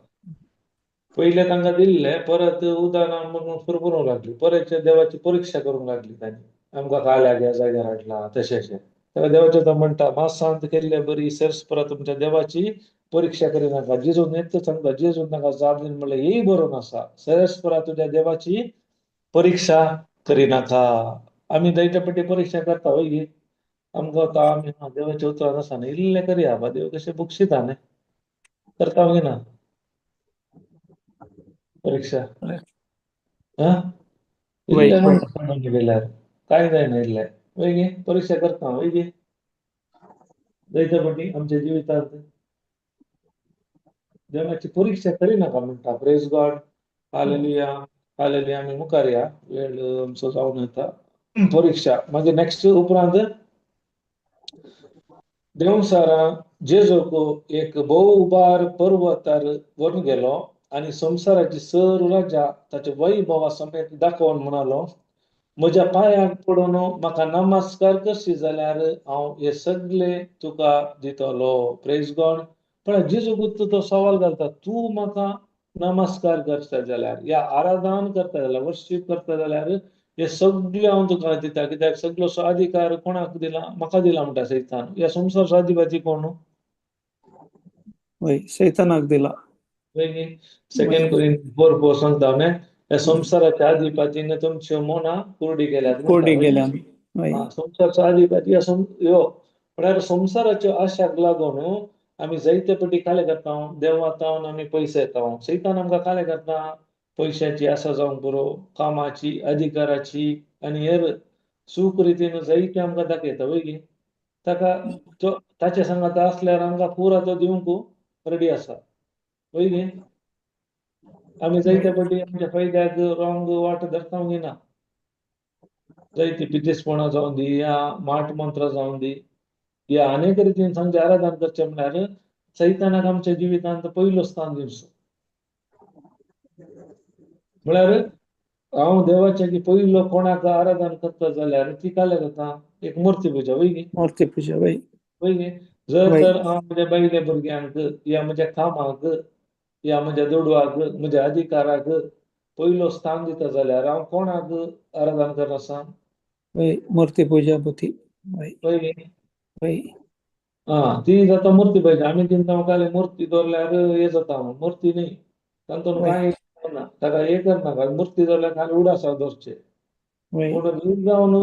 पयले तांकां दिल्ले, परत उदक म्हणून फुरफुरूंक लागली, परत देवाची परीक्षा करूंक लागली तांणी, आमकां काल्याक ह्या जाग्यार हाडला तशें अशें. तेन्ना देवाचें तो म्हणटा, मासांत केल्ले बरी सरस्परा तुमच्या देवाची परीक्षा करिनाका. जेजून येत सांगता, जेजून तांकां जाप दिवन म्हणलें, हेय बरोवन आसा, सरस्परा तुज्या देवाची परीक्षा करिनाका. आमी जायते पटी परीक्षा करता वय गे, आमकां आतां आमी देवाच्या उतरान आसा न्ही, इल्लें करया बा, देव कशें बक्षिता न्ही, करता मागीर ना परीक्षा? इल्लें म्हणटा कांय जायना, इल्लें वय गे परीक्षा करता वय गे जायते पटी आमच्या जिवितांत देवाची परीक्षा करिनाका म्हणटा. Praise God, hallelujah, hallelujah. आमी मुखार या, वेळ आमचो जावन येता. परीक्षा मागीर नेक्स्ट उपरांत देंवचारा जेजूक एक भोव उबार पर्वतार व्हरून गेलो आनी संवसाराची सर्व राजा ताचे वैभवा समेत दाखोवन म्हणालो, म्हज्या पांयाक पडून म्हाका नमस्कार करशी जाल्यार हांव हे सगळे तुका दितलो. Praise God. पण जेजूक तो सवाल घालता, तूं म्हाका नमस्कार करता जाल्यार या आराधन करता जाल्यार, वर्शीप करता जाल्यार हे सगळे हांव तुका दिता. कित्याक सगळो अधिकार कोणाक दिला? म्हाका दिला म्हणटा सैतान. ह्या संवसाराचो अधिपती कोण? वय, सैतानाक दिला. सेकंड कोरिंथियन्स 4:4 सांगता न्ही, ह्या संवसाराच्या अधिपतीने तुमच्यो मनां कुरडी केल्यात. कुरडी केल्यात. संवसाराचो अधिपती ह्यो म्हळ्यार संवसाराच्यो आशाक लागून आमी जायते पटी काले करता, देवा तावन आमी पयशे येता. सैतान आमकां काले करता, पयशाची आसा जावंक पुरो, कामाची, अधिकाराची आनी हेर सूख रितीन जायते आमकां दाखयता, वय गे? ताका तो ताचे सांगाता आसल्यार आमकां पुरा तो दिवंक रेडी आसा, वय गे? आमी जायते फावटी आमच्या फायद्याक रॉंग वाट धरता ना, जायती पिदेसपणां जावं दी या माट मंत्रां जावं दी या अनेक रितीन सांगचे आराधन करचें म्हळ्यार सैतानाक आमच्या जिवितांत पयलो स्थान दिवचो. म्हळ्यार हांव देवाच्या की पयलो कोणाक आराधन करता जाल्यार ती काले जाता एक मूर्ती पुजा, वय गे? मूर्ती पुजा, वय. वय गे? जर वय. तर हांव म्हज्या बायले भुरग्यांक या म्हज्या कामाक या म्हज्या दुडवाक, म्हज्या अधिकाराक पयलो स्थान दिता जाल्यार हांव कोणाक आराधन करना आसा? वय, मूर्ती पुजा बुती, वय. वय गे? वय. आं, ती जाता मूर्ती पुजा. आमी चिंता खाली मूर्ती दवरल्यार हे जाता, मूर्ती न्ही, तातूंत कांय ना, ताका हे करनाका. मूर्ती दवरल्यार खाली उडासाक दवरचे. पूण न्ही जावन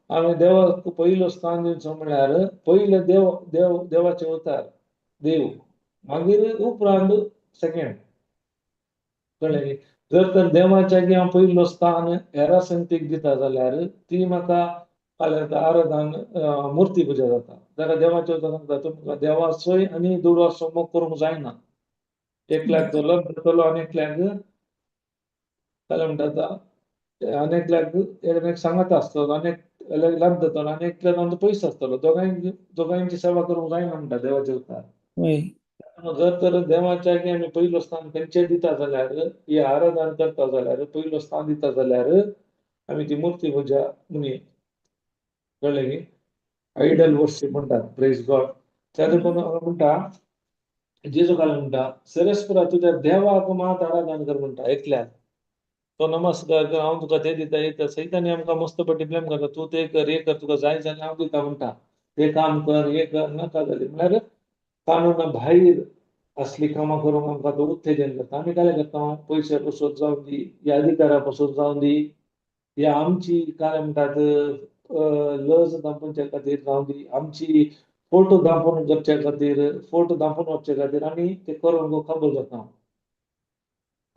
आमी देवाक पयलो स्थान दिवचो म्हळ्यार पयले देव, देव, देवाचे अवतार देव, मागीर उपरांत सेकेंड, कळ्ळें? जर तर देवाच्या की हांव पयलो स्थान हेरा संगतीक दिता जाल्यार ती म्हाका फाल्यां आराधन मूर्ती पुजा जाता. ताका देवाचे अवतार सांगता, तुमकां देवाचोय आनी दुडवाचो मोग करूंक जायना. एकल्याक तो लग्न जातलो आनी एकल्याक काय म्हणटा, आनी एकल्याक एक सांगात आसतलो आनी एक लाभ जातलो आनी एकल्याक जावन पयसो आसतलो, दोगांयची सेवा करूंक जायना म्हणटा देवाचे अवतार. जर तर देवाच्या की आमी पयलो स्थान खंयचें दिता जाल्यार, ही आराधन करता जाल्यार, पयलो स्थान दिता जाल्यार आमी ती मूर्ती पुजा म्हणी, कळ्ळें न्ही? आयडल वर्शीप म्हणटात. प्रेज गॉड. त्या देखून म्हणटा, जेजू काल म्हणटा, सरस्परा तुज्या देवाक मात आराधन कर म्हणटा, एकल्याक तो नमस्कार कर, हांव तुका ते दिता येता. सैतानी आमकां मस्त पटी ब्लेम करता, तूं ते कर, हे कर, तुका जाय जाल्यार हांव दिता म्हणटा, ते काम कर, हे कर, नाका जालें म्हळ्यार कानूना भायर असली कामां करूंक आमकां तो उत्तेजन करता. आमी काय करता, पयशे पसत जावं दी या अधिकारा पसत जावं दी या आमची काय म्हणटात लज दांपोवच्या खातीर जावं दी, आमची फोटो दांपोवन करच्या खातीर, फोटो दांपोवन वचचे खातीर आमी ते करूंक कबूल जाता.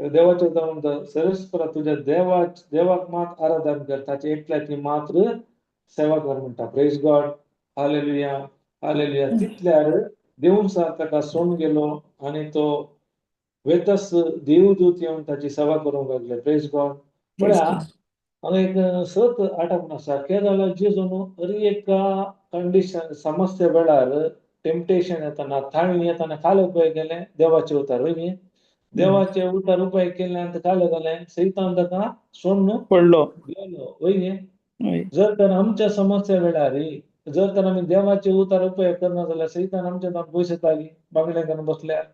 देवाचे म्हणटा, सरस्परा तुज्या देवाक मात आराधन कर, ताचे एकल्याची मात्र सेवा कर म्हणटा. प्रेज गॉड, हालेलुया, हालेलुया. तितल्यार देवून ताका सोडून गेलो आनी तो वेतस देवदूत येवन ताची सेवा करूंक लागले. प्रेज गॉड. म्हळ्यार हांगा एक सत आठवण आसा, केदळा जेजून हर एका कंडिशन समस्या वेळार टेम्पटेशन येताना, थाळणी येताना काल उपाय केले, देवाचे उतार, वय न्ही? देवाचे उतार उपाय केल्यान काल जालें, सैतान ताका सोडून पडलो, गेलो, वय न्ही? जर तर आमच्या समस्या वेळार जर तर आमी देवाचे उतार उपयोग करना जाल्यार सैतान आमच्या जावन पयशे येताली बांगडे करून बसल्यार.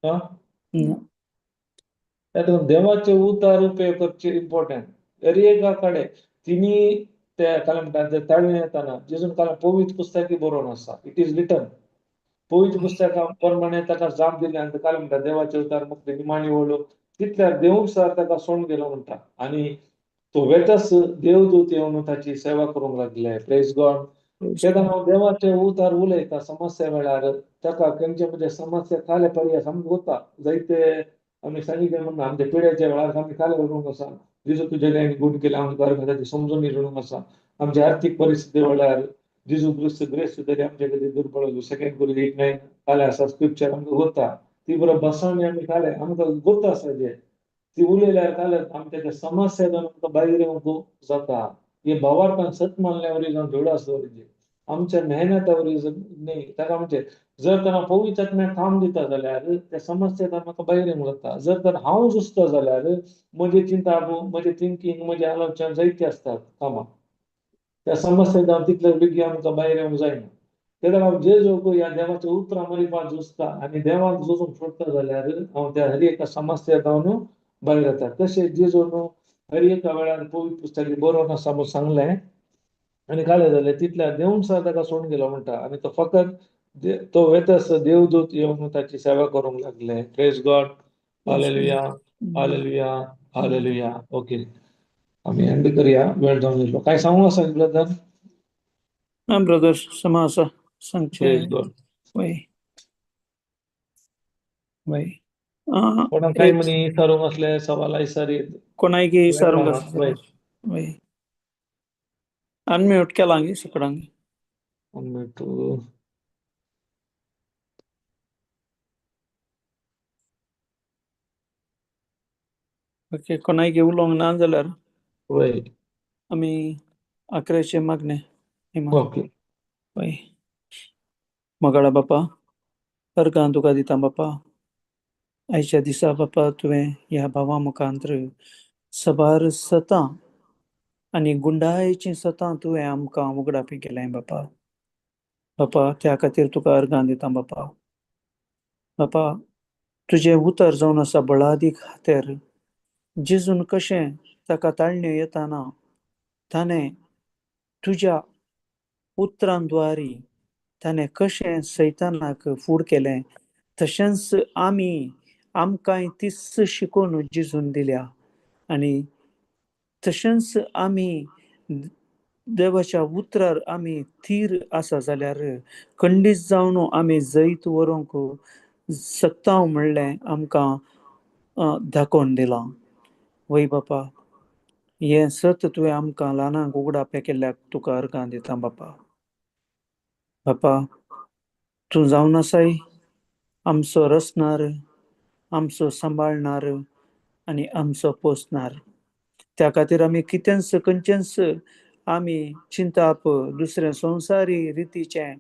हा, देवाचे उतार उपयोग करचे इम्पॉर्टंट. हर एका कडेन तिनी त्या काय म्हणटा ताळी येताना जेजून काल पवित्र पुस्तकी बरोवन आसा, it is written. पवित्र पुस्तका प्रमाणे ताका जाप दिली आनी काय म्हणटा देवाचे उतार मुक्त निमाणी वळू तितल्यार देव सर ताका सोडून गेलो म्हणटा आनी तो वेतस देवदूत येवन ताची सेवा करूंक लागले. प्रेज गॉड. तेन्ना देवाचे उतार उलयता समस्या वेळार ताका खंयचे म्हणजे समस्या काले पर्याय सामको गोता जायते आमी सांगितलें म्हणून आमच्या पिड्याच्या वेळार आमी काले उलोवंक आसा, जेजू तुज्या जायनी गुण केले आमकां ताची समजून उलोवंक आसा. आमच्या आर्थीक परिस्थिती वेळार जेजू क्रिस्त ग्रेस्त तरी आमच्या खातीर दुर्बळ, सेकंड कोरिंथी 8:9 काले आसा स्क्रिप्चर आमकां गोता ती बरोबर बसवणी आमी काले आमकां गोता आसा जे ती उलयल्यार काले आमच्या त्या समस्या आमकां भायर येवंक जाता. हे भावार्थान सत मानल्या वरी जावन जोड आसता वरी आमच्या मेहनता वरी न्ही. ताका म्हणजे जर तर हांव पवित्र आत्म्याक काम दिता जाल्यार त्या समस्या म्हाका भायर येवंक जाता. जर तर हांव जुसता जाल्यार म्हजी चिंता, म्हजें थिंकींग, म्हजें आलोचन जायती आसतात कामां, त्या समस्या जावन तितले बेगीन आमकां भायर येवंक जायना. तेन्ना हांव जेजूक ह्या देवाच्या उतरां मरिपाक जुसता आनी देवाक जुजूंक सोडटा जाल्यार हांव त्या हर एका समस्या जावन भायर येता. तशें जेजून हर एका वेळार पवित्र पुस्तक बरोवन आसा म्हूण सांगलें आनी काले जालें तितल्या देवन सर ताका सोडून गेलो म्हणटा आनी तो फकत तो वेतस देवदूत येवन ताची सेवा करूंक लागले. प्रेज गॉड, hallelujah, hallelujah, hallelujah. Okay, आमी एंड करया, वेळ जावन गेलो. काय सांगू आसा ब्रदर? ना ब्रदर, समा आसा सांगचें. प्रेज गॉड. वय वय. कोणाक काय एक म्हणी विचारूंक असले सवाल आयसारीत कोणायकी विचारूंक आसा वय. जाल्यार वय, अनम्यूट केलां गे सकडांक. अनम्यूट. ओके, कोणायकी उलोवंक ना जाल्यार वय. आमी आकऱ्याचे मागणें. ओके. वय. मोगाळा बापा, अर्गां तुका दिता बापा. आयच्या दिसा बापा तुवें ह्या भावा मुखांत्र सबार सतां आनी गुंडायेचीं सतां तुवें आमकां उगडापी केलें बापा. बापा त्या खातीर तुका अर्गां दिता बापा. बापा तुजें उतर जावन आसा बळादीक खातीर. जेजून कशें ताका ताळण्यो येताना ताणें तुज्या उतरांद्वारी ताणें कशें सैतानाक फूड केलें, तशेंच आमी आमकांय तीच शिकोवन जेजून दिल्या. आनी तशेंच आमी देवाच्या उतरार आमी थीर आसा जाल्यार खंडीत जावन आमी जैत व्हरूंक शकता म्हणलें आमकां दाखोवन दिलां. वय बापा, हें सत तुवें आमकां ल्हानांक उगडापें केल्ल्याक तुका अर्गां दिता बापा. बापा तूं जावन आसाय आमचो रचणार, आमचो सांबाळणार आनी आमचो पोसणार. त्या खातीर आमी कितेंच खंयचेंच आमी चिंताप दुसऱ्या संवसारी रितीचें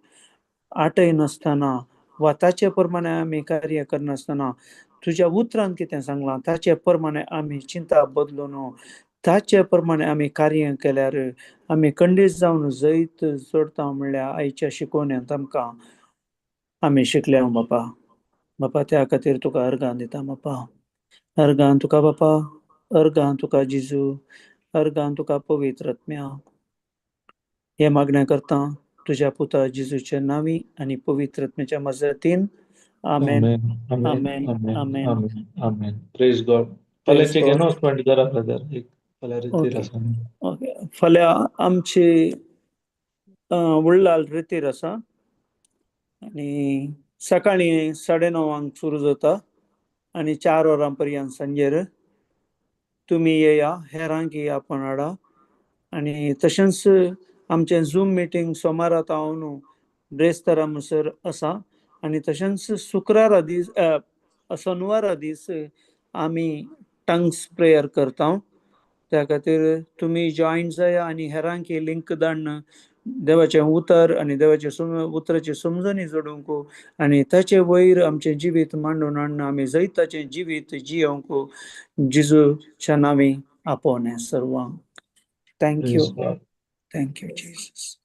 आटयनासतना वा ताचे प्रमाणे आमी कार्य करनासतना तुज्या उतरान कितें सांगलां ताचे प्रमाणे आमी चिंता बदलून ताचे प्रमाणे आमी कार्य केल्यार आमी खंडीत जावन जैत जोडता म्हणल्यार आयच्या शिकोवण्यांत आमकां आमी शिकल्या बापा. बापा त्या खातीर तुका अर्गां दिता बापा. अर्गां तुका बापा, अर्गां तुका जेजू, अर्गां तुका पवित्र आत्म्या. हे मागणें करता तुज्या पुता जेजूच्या नांवी आनी पवित्र आत्म्याच्या मजतीन. आमेन. आमेन. आमेन. आमेन. आमेन. आमेन. आमेन. Praise God. प्रेज फाल्यांचे गॉड. अनाउन्समेंट करा ब्रदर, एक फाल्यां रितीर ओके. आसा. ओके, फाल्यां आमची उल्लाल रितीर आसा आनी सकाळीं 9:30 सुरू जाता आनी 4 वरां पर्यंत सांजेर. तुमी येया, हेरांक आपण हाडा. आनी तशेंच आमचें झूम मिटींग सोमारा न्हू ब्रेस्तारा म्हणसर आसा. आनी तशेंच शुक्रारा दीस शनवारा दीस आमी टंग्स प्रेयर करता. त्या खातीर तुमी जॉयन जाया आनी हेरांक लिंक धाडून देवाचें उतर आनी देवाचे उतराची समजणी जोडूंक आनी ताचे वयर आमचें जिवीत मांडून हाडून आमी जैताचें जिवीत जियोवंक जेजूच्या नांवी आपोवणें सर्वांक. Thank you. Praise God. Thank you Jesus.